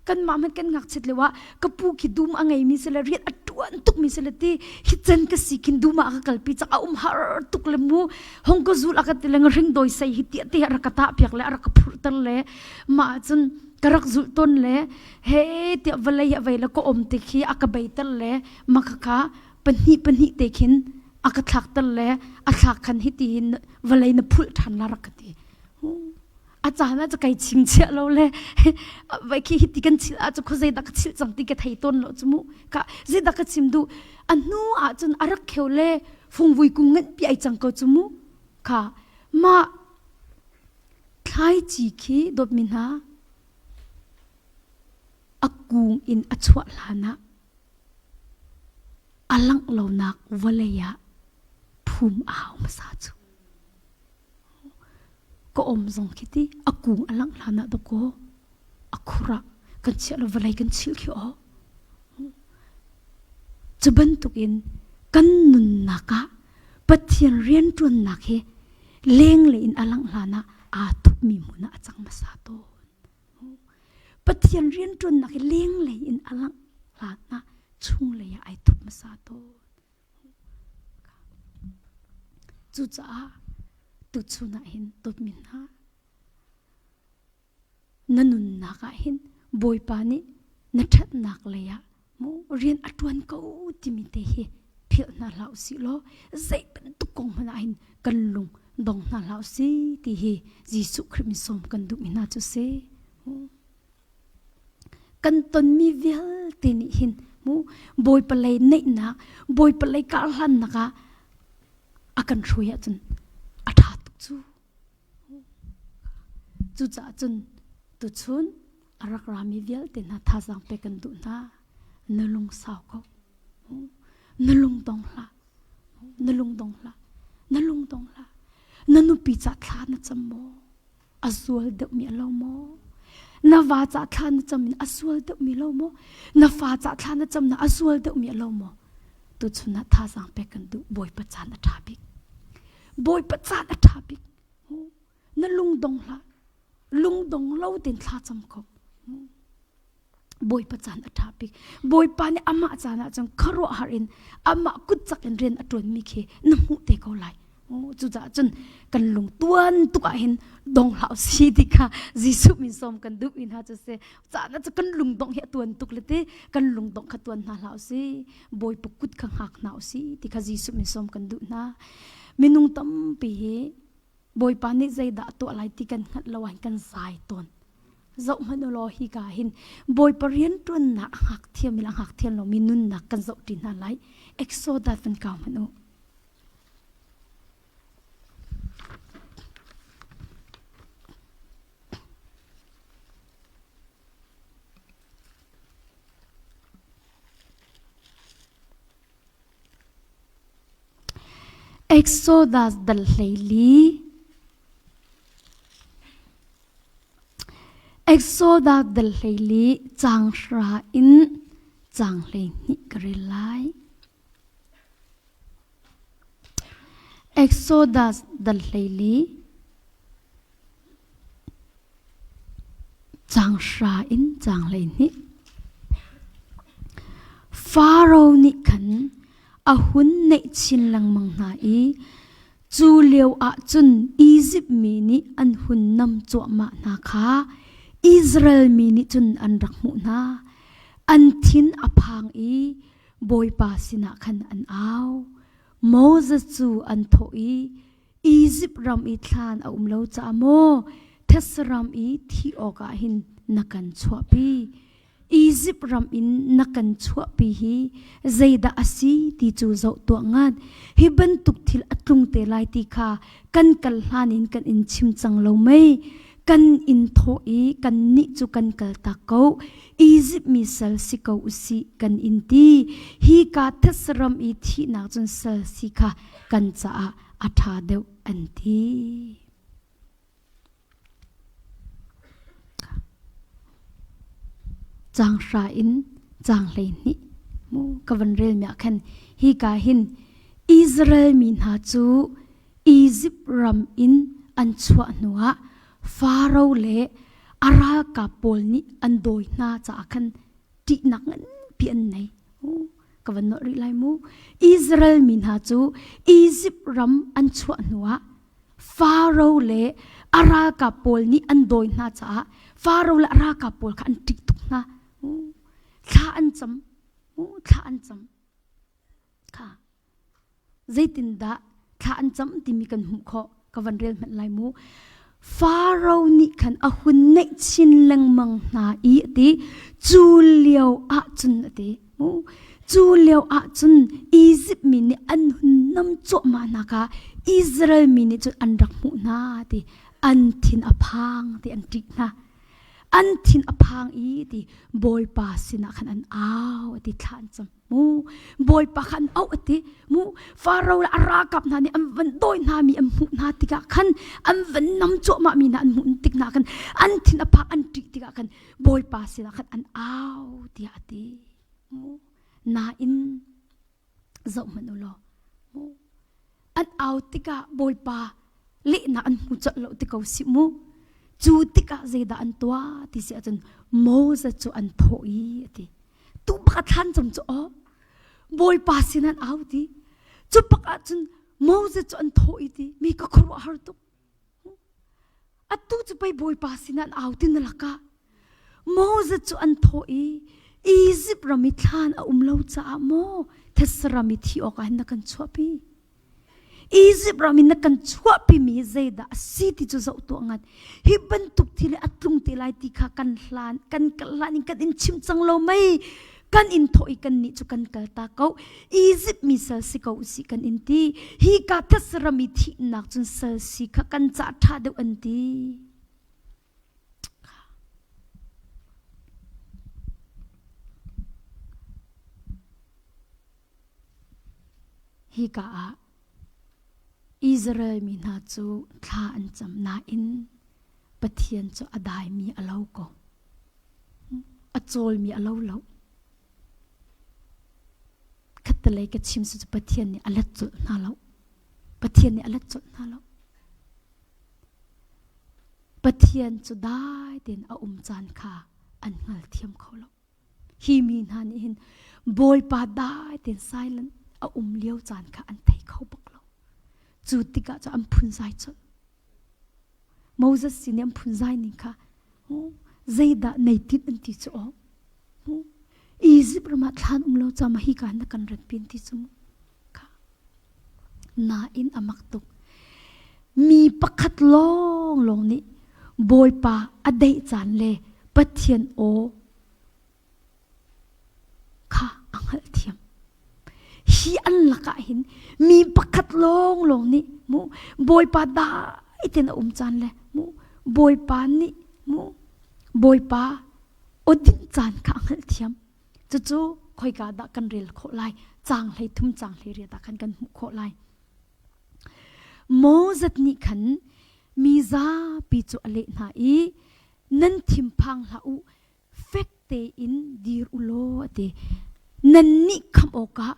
Kanmah hmanh kan ngakchiat lio ah ka pu khi dum a ngeimi si le rian a ṭuan tukmi si le ti hi can ka si khin dum ah ka kalpi cang a um har tuk le mu hong ka zul a ka ti le ngahring dawi sei hi tiah te a rak ka tah piak le a rak ka phurhter le mah cun ka rak zulh tawn le he tiah vawlei a vei le ka om te khi a ka beiter le makhakha pahnih pahnih te khin a ka thlakter le a thlak khan hi ti hin vawlei na phulh ṭhan la rak ka ti a caan ah cu kai chingchiah lo le vai khi hi ti kan chil ah cu khuazei dah ka chil cang ti ka thei tawn lo cu mu ka zei dah ka chim duh a hnu ah cun a rak kheu le fungvui kung ngan pi ai cang ko cu mu kha ma thlaici khi dawtmi hna a kung in a chuah hlan ah a langh lonak vawlei ah phum a hau hmasa cu Ka om zong khi ti a kung a langh hlan ah dawkaw a khur ah kan chiah lo vawlei kan chilh khi aw. Cu bantukin kan nunnak ah Pathian rianṭuannak hi lenglei in a langh hlan ah aa thupmi hmun ah a cang hmasa tawn. Pathian rianṭuannak hi lenglei in a langh hlan ah chunglei ah ai thup hmasa tawn. Cucaah tuchun ah hin dawtmi hna na nunnak ah hin Bawipa nih na ṭhatnak lei ah mu rian a ṭuan ko timi te hi philh hna hlah usih law zei bantuk kong hmanh ah hin kan lung dong hna hlah usih ti hi Jesuh Khrih min sawm kan duhmi hna cu si. Kan tonmi vialte nih hin mu Bawipa lei neihnak, Bawipa lei karhlannak ah a kan hruai ahcun a ṭha tuk cu. Cucaah cun tuchun a rak rami vialte hna thazaang pek kan duh hna. Na lung sau ko. Na lung dong hlah. Na lung dong hlah. Na lung dong hlah. Na nupi ca thla na cam maw? A sual deuhmi a lo maw? Na va ca thla na cam in a sual deuhmi lo maw? Na fa ca thla na cam na a sual deuhmi a lo maw? Tuchun ah thazaang pek kan duh Bawipa caan a ṭha bik. Bawipa caan a ṭha bik. Na lung dong hlah. Lung dong lo tin thla cam ko. Bawipa caan a ṭha bik. Bawipa nih amah caan ah cun khuaruahhar in amah kutcak in rian a ṭuanmi khi na hmuh te ko lai. Cucaah cun kan lung tuan tuk ah hin dong hlah si ti kha Jesuh min sawm kan duh mi hna cu si. Caan ah cu kan lung dongh hi a tuan tuk le ti kan lung dongh kha tuan hna hlah si. Bawipa kut kha hngak hna usih ti kha Jesuh min sawm kan duh hna. Minung tampi hi Bawipa nih zeidah a tuah lai ti kan hngalh lo ah kan zai tawn. Zoh hmanh u law hika hin Bawipa rianṭuannak a hngak thiam in a hngak thiam lomi nunnak kan zoh ṭi hna lai. Exodus van kau hmanh u. Exodus dal 14. Exodus dal 14 caang hra in caang 12 ka rel lai. Exodus dal 14 caang hra in caang 12. Faro nih khan a hun neih chin lengmang hna i cu lio ah cun Izipt mi nih an hun nam cuahmah hna kha Israel mi nih cun an rak hmuh hna. An thin a phang i Bawipa sinah khan an au. Moses cu an thawh i Izipt ram i thlan a um lo caah maw thetse ram i thih awkah hin na kan chuahpi? Izipt ram in na kan chuahpi hi zeidah a si ti cu zoh tuah ngat. Hi bantuk thil a tlung te lai ti kha kan kal hlan in kan in chim cang lo mei? Kan in thawh i kannih cu kan kaltak ko. Izipt mi sal si ko u sih kan in ti. Hi ka thetse ram i thihnak cun sal si kha kan caah a ṭha deuh an ti. Caang hra in caang 12 mu ka van rel mi ah khan hi ka hin Israel mi hna cu Izipt ram in an chuah hnuah Faro le a ralkap pawl nih an dawi hna caah khan ṭihnak nganpi an nei. Ka van nolh rih lai mu. Israel mi hna cu Izipt ram an chuah hnuah Faro le a ralkap pawl nih an dawi hna caah Faro le a ralkap pawl kha an ṭih tuk hna. Thla an cam. Thla an cam. Kha zeitindah thla an cam timi kan hmuh khawh ka van rel hmanh lai mu. Faro nih khan a hun neih chin lengmang hna i a ti. Cu lio ahcun a ti. Mu. Cu lio ahcun Izipt mi nih an hun nam cuahmah hna kha Israel mi nih cun an rak hmuh hna ti. An thin a phang ti an ṭih hna. An thin a phang i ti Bawipa sinah khan an au ti thla an cam. Mu Bawipa kha an auh a ti. Mu Faro le a ralkap hna nih an van dawi hna mi an hmuh hna tikah khan an van nam cuahmah mi hna an hmuh tik hna khan an thin a phak an ṭih tikah khan Bawipa sinah khan an au tiah a ti. Mu nain zoh hmanh u law mu an au tikah Bawipa lehnak an hmu colh lo ti ko si mu. Cu tikah zeidah an tuah ti si ahcun Moses cu an thawh i a ti. Tu bak a thlan cam cu aw Bawipa sin an au ti. Cu bak ahcun Moses cu an thawh i ti mi ka khuaruah har tuk. Atu cu pei Bawipa sin an au ti na lakah Moses cu an thawh i Izipt ram i thlan a um lo caah maw thetse ram i thi awkah hin na kan chuahpi. Izipt ram in na kan chuahpimi hi zeidah a si ti cu zoh tuah ngat. Hi bantuk thil hi a tlung te lai ti kha kan hlan, kan kal hlan in kan in chim cang lo mei? Kan in thawh i kannih cu kan kal ta ko. Izipt mi sal si ko usih kan in ti. Hi ka thetse ram i thihnak cun sal si kha kan cah ṭha deuh an ti. Hika ah Israel mi hna cu thla an cam nain Pathian cu a daimi a lo ko. A cawlmi a lo lo. Khattelei ka chim cu Pathian nih a let colh hna lo. Pathian nih a let colh hna lo. Pathian cu dai tein a um caan kha an hngalthiam kho lo. Hi mi hna nih hin Bawipa dai tein silent a um lio caan kha an thei kho bak lo. Cu tikah cu an phunzai colh. Moses sin i an phunzai ning kha zeidah nei tinh an ti cu aw. Egypt ram ah thlan um lo ca ma hi ka na kan rat pin ti cu mu. Kha. Nain a mak tuk. Mi pakhat lawng lawng nih Bawipa a deih caan le Pathian aw kha a hngalhthiam. Hi an lakah hin mi pakhat lawng lawng nih mu Bawipa dai tein a um caan le mu Bawipa nih mu Bawipa awdinh caan kha a hngalhthiam. Cucu khoika dah kan rel khawh lai? Caang 13 caang 18 ah khan kan hmuh khawh lai. Moses nih khan mi zapi cu a leh hna i, Nan thinphang hlah u, fek tein dir u law a ti. Nannih khamh awkah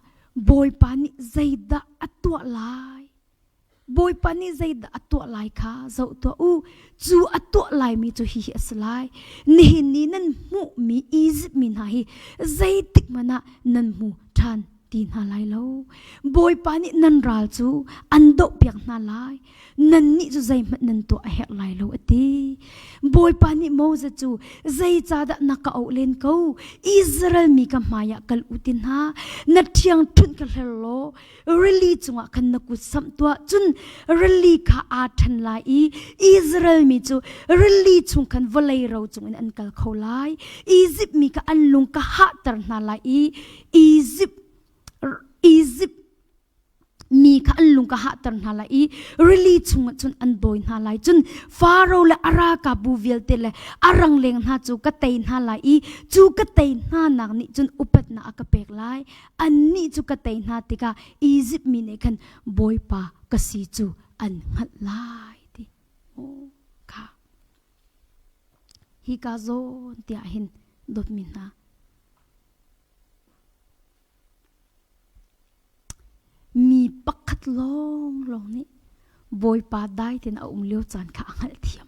Bawipa nih zeidah a tuah lai? Bawipa nih zeidah a tuah lai kha zoh tuah u. Cu a tuah laimi cu hihi a si lai. Nihin ni nan hmuhmi Izipt mi hna hi zeitik hmanh ah nan hmu ṭhan ti hna lai lo. Bawipa nih nan ral cu an dohpiak hna lai. Nannih cu zeihmanh nan tuah a herh lai lo a ti. Bawipa nih Moses cu zeicahdah na ka auh len ko? Israel mi ka hmaiah kal u ti hna. Na ṭhiangṭhunh ka hler law rili cungah khan na kut samh tuah cun rili kha aa ṭhen lai i Israel mi cu rili chung khan vawlei ro cungin an kal kho lai. Izipt mi kha an lung ka hahter hna lai i Izipt Izipt mi kha an lung ka hahter hna lai i rili chungah cun an dawi hna lai. Cun Faro le a ralkapbu vialte le a rangleng hna cu ka tei hna lai i cu ka tei hna nak nih cun upatnak a ka pek lai. Annih cu ka tei hna tikah Izipt mi nih khan Bawipa ka si cu an hngalh lai ti. Oh, kha. Hi ka zawn tiah hin dawtmi hna. Mi pakhat lawnglawng nih Bawipa dai tein a um lio caan kha a hngalhthiam.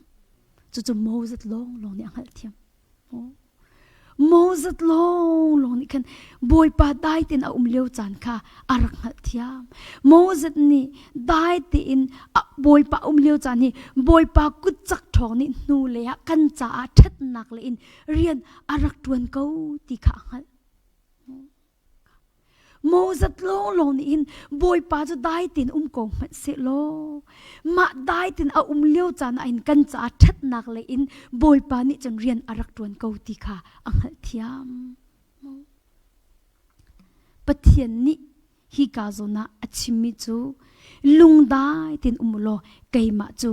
Cucu Moses lawnglawng nih a hngalhthiam. Moses lawnglawng nih khan Bawipa dai tein a um lio caan kha a rak hngalhthiam. Moses nih dai tein Bawipa um lio caan hi Bawipa kut cak ṭhawng nih hnu lei ah kan caah ṭhatnak lei in rian a rak ṭuan ko ti kha a hngalh. Moses lawnglawng nih hin Bawipa cu dai tein um ko hmanh sehlaw mah dai tein a um lio caan ah hin kan caah ṭhatnak lei in Bawipa nih cun rian a rak ṭuan ko ti kha a hngalhthiam. Pathian nih hika zawn ah a chimmi cu lungdai tein um u law keimah cu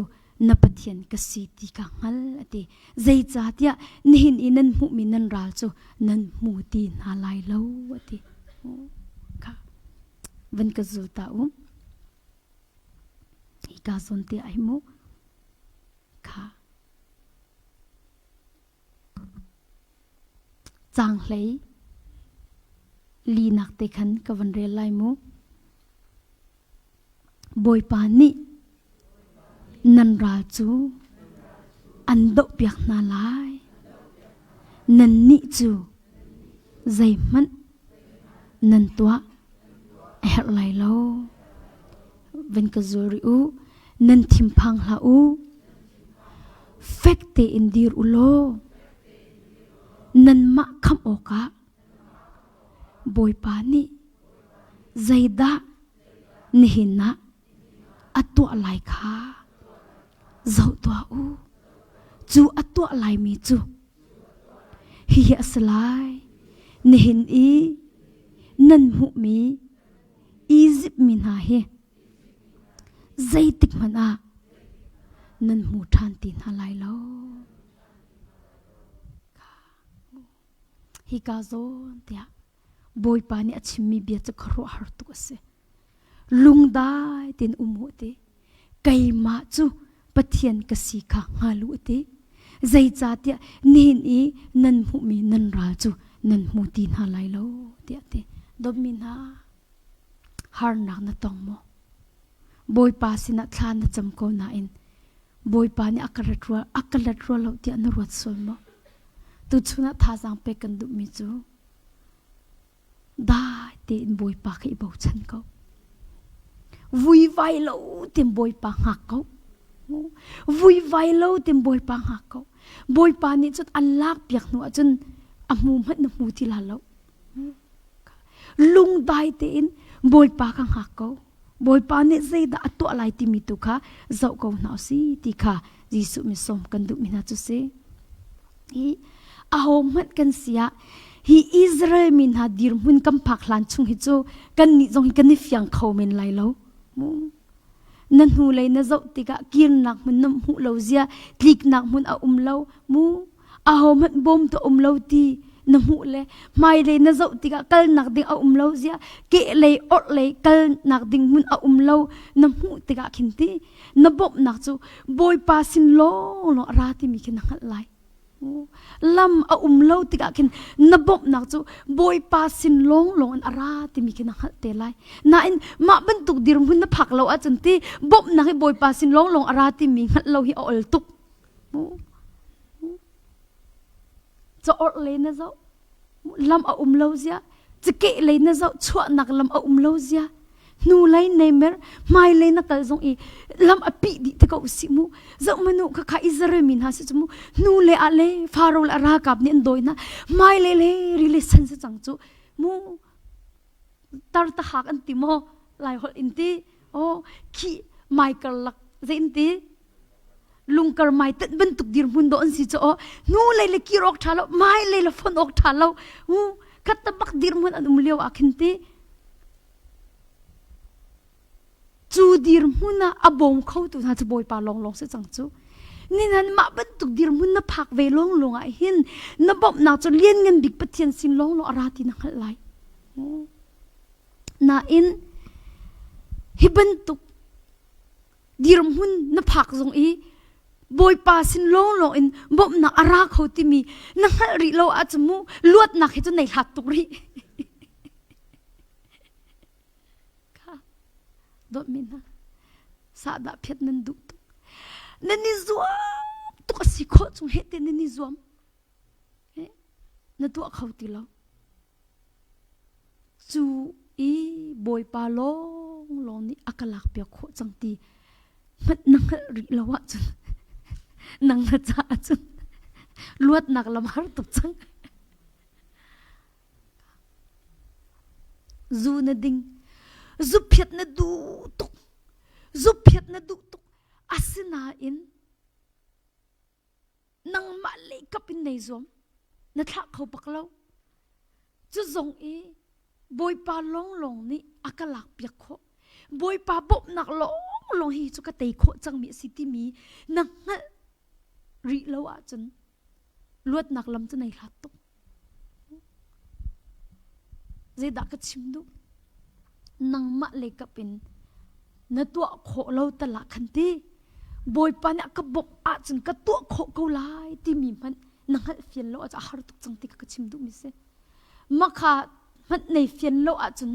na Pathian ka si ti kha hngal a ti. Zeicahtiah nihin i nan hmuhmi nan ral cu nan hmu ti hna lai lo a ti. Kha van ka zul ta u. Hika zawn te ai mu. Kha Caang hlei linak te khan ka van rel lai mu. Bawipa nih nan ral cu an dohpiak hna lai. Nannih cu zeihmanh nan tuah a herh lai lo. Van ka zul rih u. Nan thinphang hlah u. Fek tein dir u law nanmah khamh awkah Bawipa nih zeidah nihin ah a tuah lai kha zoh tuah u. Cu a tuah laimi cu hihi a si lai. Nihin i nan hmuhmi Izipt mi hna hi zeitik hmanh ah nan hmu ṭhan ti hna lai lo. Hika zawn tiah Bawipa nih a chimmi bia cu khuaruahhar tuk a si. Lungdai tein um u ti. Keimah cu Pathian ka si kha hngal u ti. Zeicahtiah nihin i nan hmuhmi nan ral cu nan hmu ti hna lai lo tiah ti. Dawtmi hna, harnak na tong maw? Bawipa sinah thla na cam ko nain Bawipa nih a ka rat rua a ka let rua lo tiah na ruat sual maw? Tuchun ah thazaang pek kan duhmi cu dai tein Bawipa kha i bochan ko. Vuivai lo tin Bawipa hngak ko. Vuivai lo tin Bawipa hngak ko. Bawipa nih cun an lak piak hnu ahcun a hmu hmanh na hmu ti la lo. Lungdai tein Bawipa kha hngak ko. Bawipa nih zeidah a tuah lai timi tu kha zoh ko hna usih ti kha Jesuh min sawm kan duhmi hna cu si. Hi aho hmanh kan si ah hi Israel mi hna dirhmun kan phak hlan chung hi cu kan nih zong hi kan i fiang kho men lai lo. Na hnulei na zoh tikah kirnak hmun na hmuh lo zia, tliknak hmun a um lo mu. Aho hmanh bawm tu um lo ti. Na hmuh le hmailei na zoh tikah kalnak ding a um lo zia, kehlei orhlei kalnak ding hmun a um lo na hmuh tikah khin ti na bawmhnak cu Bawipa sin lawnglawng a ra timi khi na hngalh lai. Lam a um lo tikah khin na bawmhnak cu Bawipa sin lawnglawng in a ra timi khi na hngalh te lai. Nain mah bantuk dirhmun na phak lo ahcun ti bawmhnak hi Bawipa sin lawnglawng a ra timi hngalh lo hi a ol tuk. Caorh lei na zoh lam a um lo zia, cakeh lei na zoh chuahnak lam a um lo zia, hnulei nei mer hmailei na kal zong i lam a pih dih te ko usih mu zoh manu kha kha Israel mi hna si cu mu hnu le ah le Faro le ralkap nih an dawi hna hmailei le rili sen si cang cu mu tar ta hak an ti maw lai holh in ti oh khi mai karlak zei in ti lungkar mai tenh bantuk dirhmun dawh an si cu aw hnu lei le kir awk ṭha lo mai lei le fon awk ṭha lo u khat ta bak dirhmun an um lio ah khin ti cu dirhmun ah a bawm kho tu hna cu bawipa lawnglawng si cang cu ninan mah bantuk dirhmun na phak ve lawnglawng ah hin na bawmhnak cu lianngan bik Pathian sin lawnglawng a ra ti na hngalh lai nain hi bantuk dirhmun na phak zong i Bawipa sin lawnglawng in bawmhnak a ra kho timi na hngalh rih lo ahcun mu luatnak hi cu nei hlat tuk rih. Kha dawtmi hna sahdah phiat nan duh tuk. Nan i zuam tuk a si khawh chung he te nan i zuam. Na tuah kho ti lo. Cu i Bawipa lawnglawng nih a ka lakpiak khawh cang ti hmanh na hngalh rih lo ahcun nang na caah cun luatnak lam har tuk cang. Zu na ding, zuphiat na duh tuk, zuphiat na duh tuk. Asinain nangmah leikap in nei zuam na thlah kho bak lo cu zong i bawipa lawnglawng nih a ka lak piak khawh bawipa bawmhnak lawnglawng hi cu ka tei khawh cangmi a si timi na hngalh rih lo ahcun luatnak lam cu nei hlat tuk Zeidah ka chim duh? Nangmah leikap in na tuah khawh lo tal ah khan ti Bawipa nih a ka bawmh ahcun ka tuah khawh ko lai timi hmanh na hngalh fian lo ahcun a har tuk cang ti kha ka chim duhmi si. Mah kha hmanh nei fian lo ahcun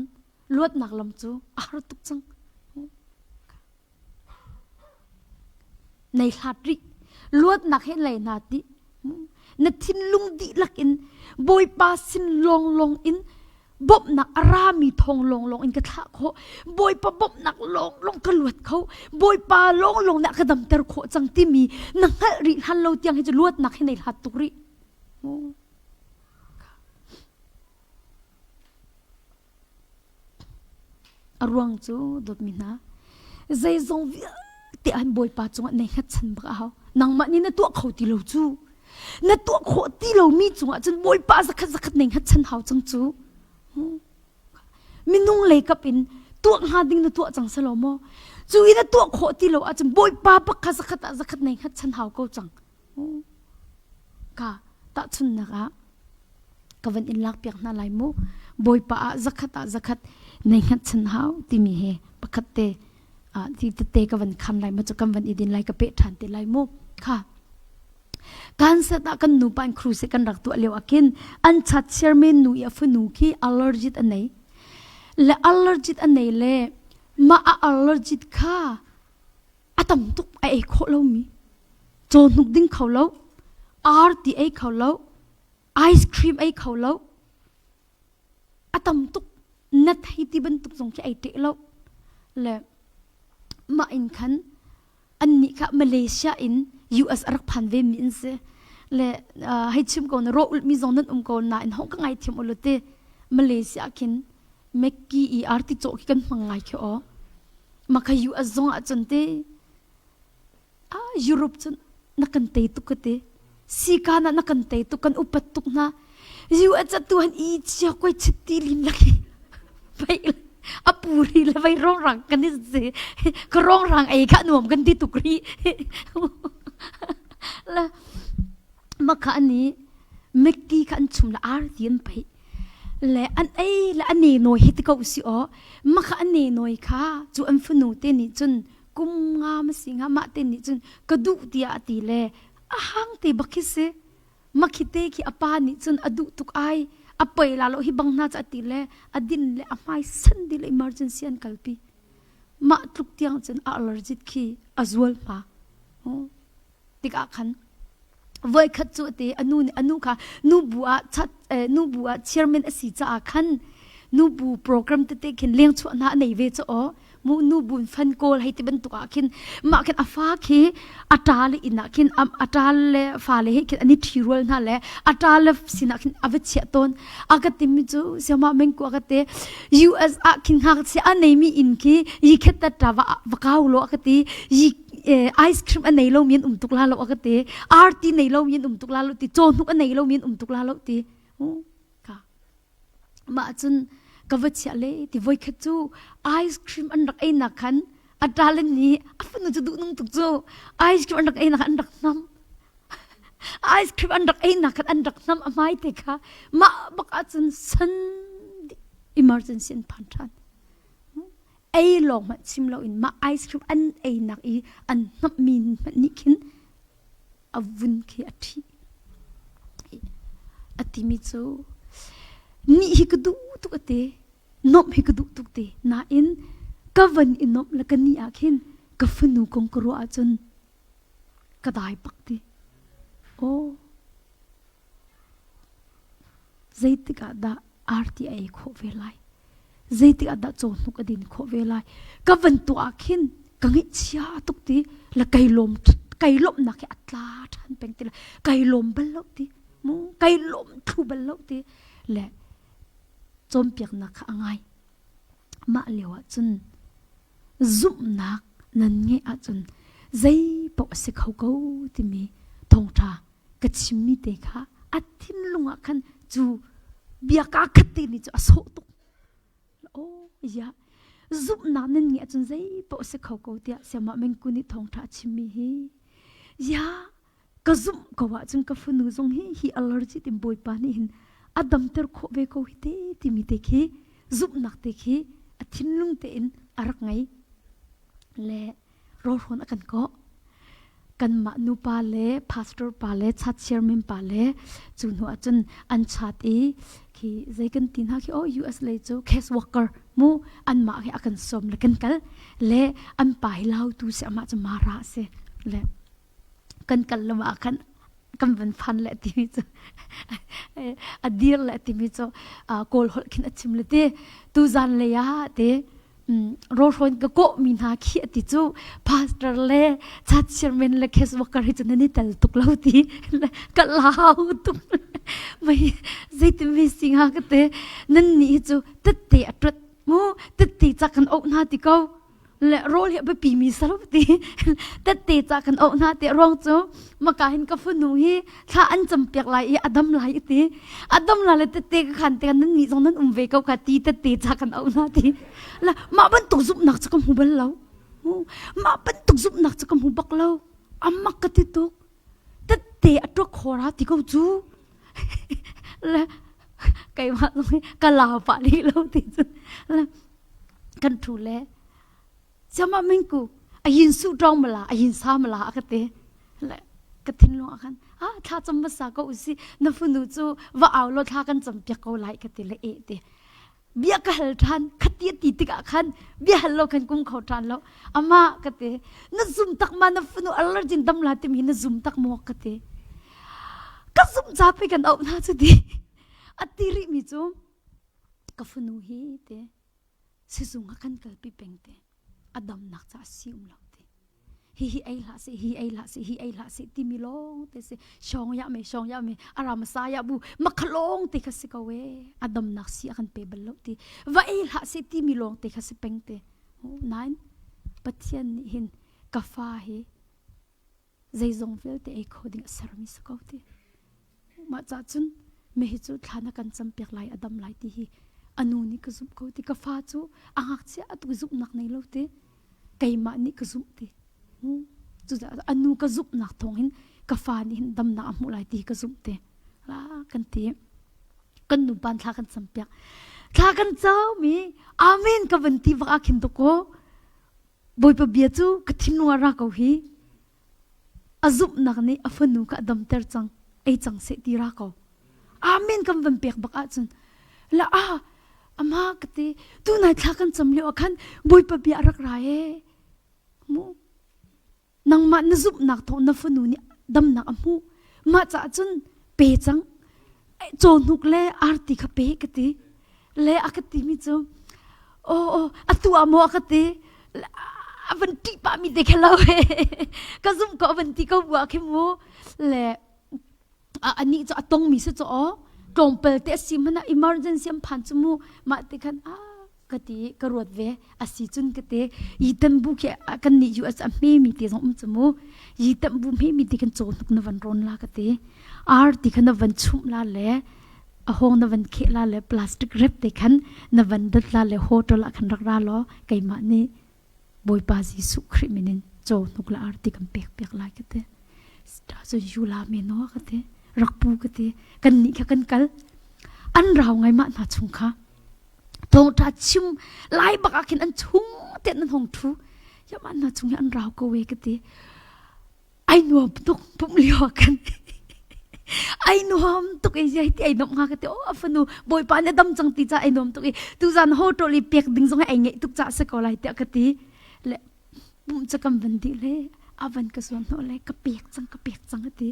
luatnak lam cu a har tuk cang. Nei hlat rih. Luatnak he lei hna ti. Na thinlung dihlak in Bawipa sin lawnglawng in bawmhnak a rami thawng lawnglawng in ka thlah khawh. Bawipa bawmhnak lawnglawng ka luat kho. Bawipa lawnglawng nih a ka damter khawh cang timi na hngalh rih hlan lo tiang hi cu luatnak hi nei hlat tuk rih. A ruang cu dawtmi hna, zeizong vialte an Bawipa cungah nei hngatchan bak a hau. Nangmah nih na tuah kho ti lo cu. Na tuah khawh ti lomi cungah cun Bawipa zakhat zakhat nei hngatchan hau cang cu. Minung lei kap in tuah hnga ding na tuah cang selo maw? Cu i na tuah khawh ti lo ahcun Bawipa bak kha zakhat ah zakhat nei hngatchan hau ko cang. Ka tahchunhnak ah ka van in lakpiak hna lai mu. Bawipa ah zakhat ah zakhat nei hngatchan hau timi he pakhat te ti tete ka van kham lai ma cu kan van i din lai ka peh ṭhan te lai mu. Kha Kansat ah kan nupa in crusade kan rak tuah lio ah khin an chat chairman nu i a fanu khi allergic a nei. Le allergic a nei le mah a allergic kha a tam tuk a ei khawh lomi caw hnuk ding kho lo arti ei kho lo ice cream ei kho lo a tam tuk na thei ti bantuk zong khi ei teh lo le mah in khan annih kha Malaysia in US a rak phan ve mi in si le hei chim ko na ro ulh mi zong nan um ko na in hong ka ngai thiam ulu ti Malaysia khin Mekki i arti cawh khi kan hmang ngai khi aw Maka US zong ah cun te ah Europe cun na kan tei tuk ka ti sika na na kan tei tuk kan upat tuk hna US tu han i chia koi chitti lim laki vai a puri le vai rong rang kan i si ka rong rang ei kha nuam kan ti tuk ri la maka ani. Mekki kha an chum le arti an pheih. Le an ei le a ne nawi hi ti ko si aw. Makha a ne nawi kha cu an fanu te nih cun kum nga ma si nga mah te nih cun ka duh tiah a ti le a hang te bak khi si. Makhi te khi a pa nih cun a duh tuk ai. A pei la lo hi bang hna cu a ti le a din le a hmai san dih le emergency an kalpi. Mah tluk tiang cun a allergic khi a zual hma. Tikah khan voikhat cu ati anu nih anu kha nubu ah chat nubu ah chairman a si caah khan nubu program tete khin leng chuah hna a nei ve cu aw mu nubu fan kawl hei ti bantuk ah khin mah khin a fa khi a ṭa le inn ah khin a ṭa le fa le he khin an i ṭhi rual hna le a ṭa le sinah khin a va chiah tawn a ka timi cu siama mengku a ka te US ah khin ngakchia a neimi inn khi yi khet ta ṭa va va kau lo a ka ti yi ice cream a nei lo mi an um tuk la lo a ka ti arti nei lo mi an um tuk la lo ti cawhnuk a nei lo mi an um tuk la lo ti ka mah cun ka va chiah le ti voikhat cu ice cream an rak ei nak khan a talent nih a fanu cu duh nung tuk cu ice cream an rak ei nak an rak hnam ice cream an rak ei nak khan an rak hnam a hmai te kha mah bak ahcun san emergency an phan ṭhan ei lawng hmanh chim loin mah ice cream an einak i an hnamhmi hmanh nih khin a vun khi a ṭhih. A timi cu nih hi ka duh tuk a ti nuamh hi ka duh tuk ti nain ka van i nuamh le ka ni ah khin ka fanu kong ka ruah ahcun ka dai bak ti. Aw Zeitik ah dah arti a ei khawh ve lai? Zeitik ah dah cawhnuk a din khawh ve lai? Ka van tuah ah khin ka ngaihchia tuk ti le kai lawm kai lawmhnak hi a tla ṭhan peng ti le kai lawm bal lo ti mu kai lawm thlu bal lo ti le cawnpiaknak kha a ngai. Mah lio ah cun zumhnak nan ngeih ahcun zei paoh a si kho ko timi thawngṭha ka chimmi te kha a thinlung ah khan cu bia kaa khat te nih cu a sawh tuk. Oh ya zumhnak nan ngeih ahcun zei paoh a si kho ko tiah siamah mengku nih thawngṭha a chimmi hi ya ka zumh ko ahcun ka fanu zong hi hi allergy tin bawipa nih hin a damter khawh ve ko hi te timi te khi zumhnak te khi a thinlung tein a rak ngei le rawlhrawn a kan kawh. Kanmah nupa le pastor pa le chat chairman pa le cu hnu ahcun an chat i khi zei kan ti hna khi oh US lei cu case worker mu anmah hi a kan sawm le kan kal le an pa hi lautu si amah cu mara si le kan kal lo ah khan kan van phan le timi cu a dir le timi cu kawl holh khin a chim le ti tu zan lei ah te rawhrawn ka kawh mi hna khi ati cu pastor le chat chairman le case worker hi cu nan i tel tuk lo ti ka lau tuk mei zeitin mi singa ka te nan nih hi cu tette a ṭut mu tette ca kan auh hna ti ko le rawl hi a biapi mi salo ti tette ca kan auh hna ti ruang cu maka hin ka fanu hi thla an cam piak lai i a dam lai ti a dam la le tette ka khan te nan nih zong nan um ve ko kha ti tette ca kan auh hna ti la mah bantuk zumhnak cu ka hmu bal lo mah bantuk zumhnak cu ka hmu bak lo amak ka ti tuk tette a tuak khora ti ko cu le keimah zong hi ka lau pah li lo ti cun le kan thu le chama mingku a yin su tong mala a yin sa mala a ka te le ka thinlung ah khan ah thla cam hmasa ko usi na funu cu va au lo thla kan cam piak ko lai ka ti le e te bia ka hal ṭhan khati ti tikah khan bia hal lo khan kum kho ṭhan lo ama ka te na zum tak ma na funu allergen dam la timi na zum tak maw ka te ka zum ca pe kan auh na cu ti a ti rih mi cu ka fanu hi te sizung ah kan kalpi peng te a damnak ca si um lo ti hi hi ei hlah seh hi ei hlah seh hi ei hlah seh timi lawng te si shong ya me shong ya me aram sa ya bu makhalong te kha si ko e a damnak si a kan pe bal lo ti va ei hlah seh timi lawng te kha si peng te nain pathian nih hin ka fa hi zeizong vialte ei kho ding a sermi si ko ti mah ca cun mi hi cu thla na kan cam piak lai a dam lai ti hi anu nih ka zumh ko ti ka fa cu a ngakchia atu zumhnak nei lo ti keimah nih ka zumh ti cucaah anu ka zumhnak thawng hin ka fa nih hin damnak a hmuh lai ti ka zumh ti. La kan ti. Kan nu pan thla kan cam piak. Thla kan cam i amen ka van ti bak ah khin to ko Bawipa bia cu ka thinlung ah ra ko hi. A zumhnak nih a fanu kha a damter cang, ei cang seh ti ra ko. Amen kan van pek bak ahcun la ah ama ka ti tunai thla kan cam lio ah khan Bawipa bia a rak ra ee. Mu nangmah na zumhnak thawng na fanu nih damnak a hmuh. Mah caah cun pe cang. Cawhnuk le arti kha pe ka ti. Le a ka timi cu aw aw atu ah maw a ka ti a van ṭih pah mi te kha lo ka zumh ko a van ti ko bu ah khin mu le anih cu a tong mi si cu aw tlawmpal te a si hmanh ah emergency an phan cu mu mah te khan a ka ti ka ruat ve a si cun ka ti yi tan bu khi kan nih US a hme mi te zong um cu mu yi tan bu hme mi te khan caw hnuk na van rawn la ka ti ar ti khan na van chumh la le a hawng na van kheh la le plastic wrap te khan na van dat la le hotel ah khan rak ra law keimah nih Bawipa Jesuh Khrih min in caw hnuk la arti kan pek piak lai ka ti ta cu yu la me no ka ti rak pu ka ti kan nih kha kan kal an rau ngai mah hna chung kha thawngtha chim lai bak ah khin an chung te nan hong thu ya mah hna chung hi an rau ko we ka ti ai nuam tuk pum lio ah khan ai nuam tuk i zai ti ai nomh nga ka ti oh a fanu bawipa nih dam cang ti ca ai nuam tuk i tuzan hotel i pek ding zong ai ngeih tuk ca se ko lai tiah ka ti le pum ca kam van di le a van ka zuan hnawh le ka pek cang ka pek cang ati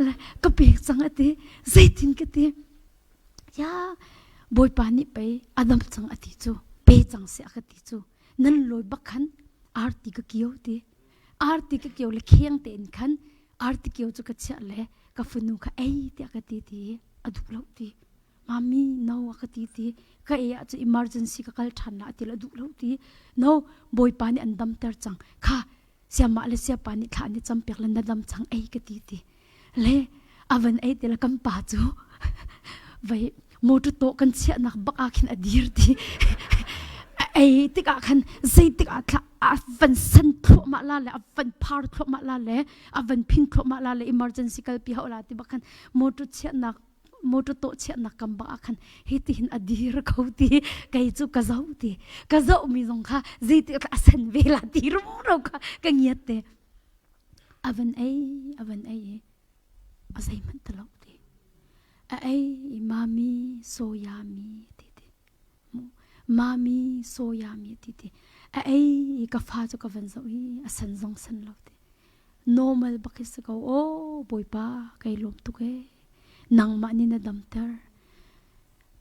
le ka pek cang ati zeitin ka ti ya bawipa nih pei a dam cang ati cu pe cang se a ka ti cu nan lawi bak khan arti ka kio ti Arti ka kio le kheng tein khan arti kio cu ka chiah le ka fanu kha ei tiah ka ti ti a duh lo ti. Mami no a ka ti ti ka ei ah cu emergency ka kal ṭhan la ti le a duh lo ti. No bawipa nih an damter cang. Kha siamah le siapa nih thla an i campiak le na dam cang ei ka ti ti. Le a van ei ti le kan pa cu vai motor tawh kan chiahnak bak ah khin a dir ti ei tikah khan zeitik ah thla a van san thluahmah la le a van phar thluahmah la le a van phin thluahmah la le emergency kalpi hau la ti bak khan motor chiahnak motor tawh chiahnak kam bak ah khan hi ti hin a dir ko ti kei cu ka zoh ti ka zoh mi zong kha zeitik a san ve la ti rumro kha ka ngiat te a van ei a van ei i a zeihmanh ti lo ti a ei i mami soyami ti ti mami soyami ti ti a ei i ka fa cu ka van zoh i a san zong san lo ti normal bak hi si ko o bawipa kai lawm tuk e nangmah nih na damter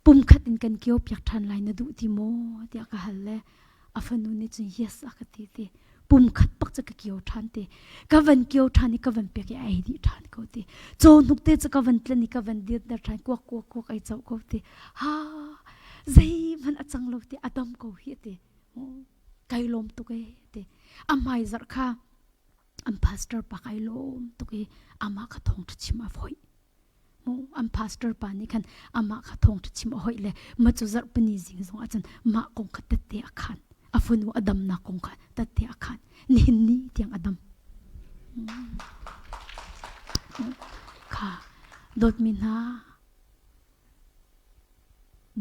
pumkhat in kan kio piak ṭhan lai na duh ti maw tiah ka hal le a fanu nih cun yes a ka ti ti pumkhat pak cu ka kio ṭhan ti ka van kio ṭhan i ka van pek i a ei dih ṭhan ko ti cawhnuk te cu ka van tlen i ka van dirter ṭhan kuak kuak kuak ei co ko ti ha zeihmanh a cang lo ti a dam ko hi ti kai lawm tuk e ti a hmai zarh kha an pastor pa kai lawm tuk i amah kha thawngṭha chim a foih An pastor pa nih khan amah kha thawngṭha chim a hoih le ma cu zarhpini zing zong ahcun mah kong kha tette a khan. A fanu a damnak kong kha tette a khan. Nihin ni tiang a dam. Kha dawtmi hna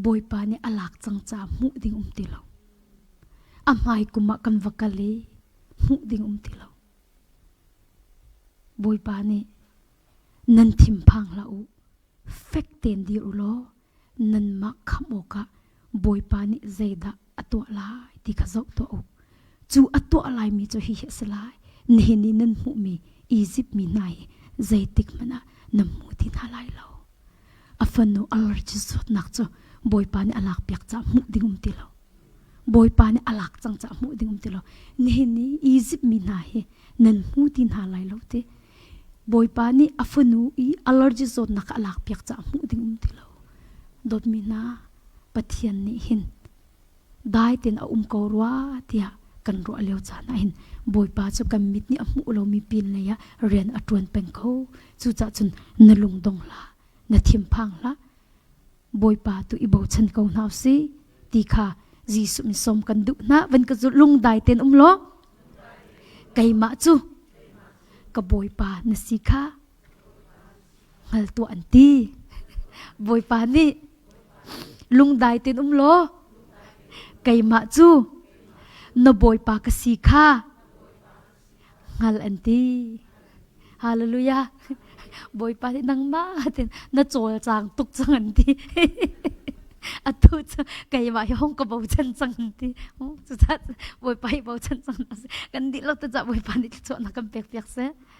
Bawipa nih a lak cang caah hmuh ding um ti lo. A hmai kum ah kan va kal i hmuh ding um ti lo. Bawipa nih Nan thinphang hlah u, fek tein dir u law nanmah khamh awkah Bawipa nih zeidah a tuah lai ti kha zoh tuah u. Cu a tuah laimi cu hihi a si lai: nihin i nan hmuhmi Izipt mi hna hi zeitik hmanh ah nan hmu ti hna lai lo. A fanu allergy zawtnak cu Bawipa nih a lakpiak caah hmuh ding um ti lo. Bawipa nih a lak cang caah hmuh ding um ti lo. Nihin i Izipt mi hna hi nan hmu ti hna lai lo ti. Bawipa nih a fanu i allergy zawtnak a lakpiak caah hmuh ding um ti lo. Dawtmi hna, Pathian nih hin dai tein a um ko rua tiah kan ruah lio caan ah hin Bawipa cu kan mit nih a hmuh lomi pin lei ah rian a ṭuan peng ko. Cucaah cun na lung dong hlah, na thinphang hlah. Bawipa tu i bochan ko hna usih ti kha Jesuh min sawm kan duh hna. Van ka zulh lungdai tein um law keimah cu ka Bawipa na si kha. Hngal tuah an ti. Bawipa nih lungdai tein um law keimah cu na Bawipa ka si kha hngal an ti. Hallelujah. Bawipa nih nangmah tin na cawlcang tuk cang an ti. Atu cu keimah hi hong ka bochan cang an ti. Cucaah Bawipa hi bochan cang. Kan dihlak te cah Bawipa nih thluachuahnak kan pek piak seh.